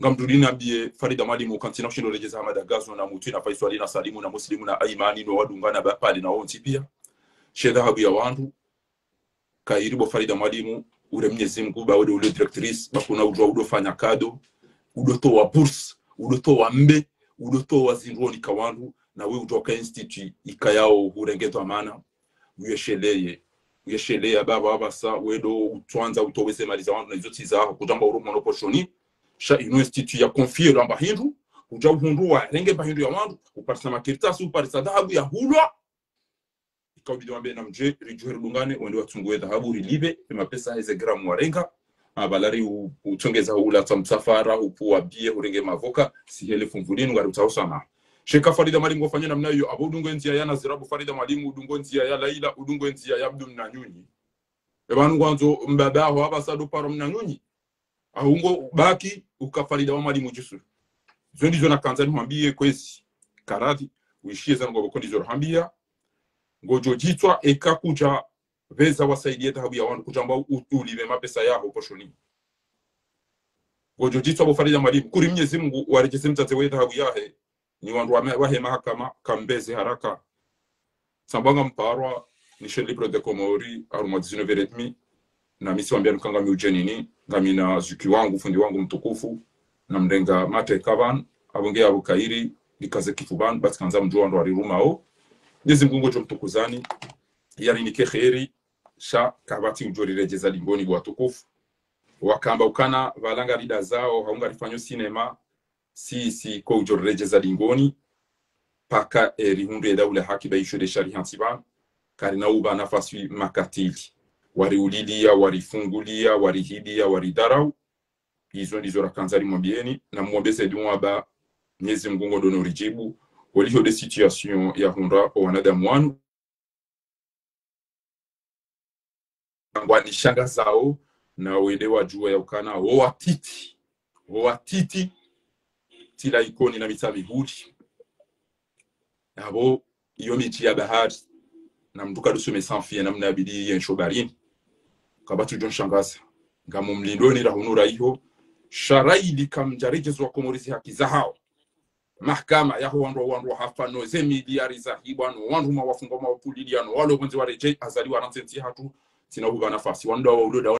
Ngamdjulina mbiye Farida Mwalimu, kantsina ushindo redjeza Hamada Gazo na Mutwi na Faiswali na Salimu na Muslimu na Aimani no wadungana ba pvale na wontsi piya. She dhahabu ya wandru, kayiri bo Farida Mwalimu, ure Mnyezi Mngu, ba wende ule directrice, ba kuna udjuwa udofanya kado, udotowa bourse, udotowa mbe, udotowa zindru onika wandru, na we udjuwa ka institut ikayao hurenge dhwamana, uyesheleye, uyesheleye, baba wapvasa, wendo utswandza utoweze mali za wandru na izo tsi zaho, kudjamba uro mhono poshoni, sha inu institut ya confier lo amba hindru, udja uhundru warenge mba hindru ya wandru, uparisa makaratasi, uparisa dhahabu ya hulwa, ikaubidi wambe na mdje, ridjuhe ridungane, wende watsunguwe dhahabu, rilipve, e mapesa heze gramu warenga, abalari u-, utsongeza hula tsa msafara, upvuwa biye, urenge mavoka, si hele fumvulinu, ngari utsaho sana. Sheka Farida Mwalimu ngofanya namna iyo, apvo udungo ndzia ya Nazira, bo Farida Mwalimu, udungo ndzia ya Laila, udungo ndzia ya Abdu Mnanyunyi. E pvanu ngwandzo mbaba aho apvasa do paro Mnanyunyi. Ahungo baki uka Farida wa Mwalimu djusulu. Zo ndizo nakandza nihwambiye kwezi. Karadhi, wishiye zanu ngopvo ko ndizo rohambiya. Ngodjo djitswa eka kudja pveza wasaidiye dhahabu ya wandru kudjamba u-, ulipve mapesa yaho poshoni. Ngodjo djitswa bo Farida Mwalimu. Kuri Mnyezi Mngu waredjeze mdzadze we dhahabu yahe. Ni wandru wa me-, wahe mahakama, kambeze haraka. Sambwa ngamparwa, ni Chaîne Libre des Comores, harumwa dix-neuf heures et demie. Na mi tsiwambiya nuka ngami udjenini, ngamina zuki wangu, fundi wangu mtukufu, na mrenga mate kapvanu, apvo nge apvo kayiri, likaze kifu pvanu, ba tsikandza mdjuwe wandru warirumao. Mnyezi Mngu ngudjo mtukuzani, yarinike kheri, sha kapvatsi udjo riredjeza lingoni bo watukufu. Wakamba ukana pvala ngari dazao, hau ngarifanyo sinema, si, si ko udjo riredjeza lingoni, paka, eh, rihundru ye daula haki ba isho de shari hantsi pvanu, karina upva nafasi makatili. Wariuliliya, warifunguliya, warihidiya, waridharau. Izo ndizo rakandza rimwambiyeni, na mwombeze dua ba Mnyezi Mngu ngondo no ridjibu, holiho de situation ya hundra o wanadamu wanu. Ngwanishangazao, na wende wadjuwa ya ukana, wo watiti, wo watiti, tila Ikoni na Mitsamihuli. Apvo, iyo midji ya bahari, na mndru kadusome sanfi ya namna yabidi yensho baharini. Kapvatsi udjo nshangaza. Ngamumlindoni rahunu rayiho, sha raili kamdjaredjeza wa Komori zi haki zahao. Mahakama yaho wandru, wandru hafa no ze miliyari zahibwa no wandru mawafungwa mawapuliliya no walo pvondze waredjeyi, Azali warantsi entsi hatru, tsina hupva nafasi. Wandru wa ulo da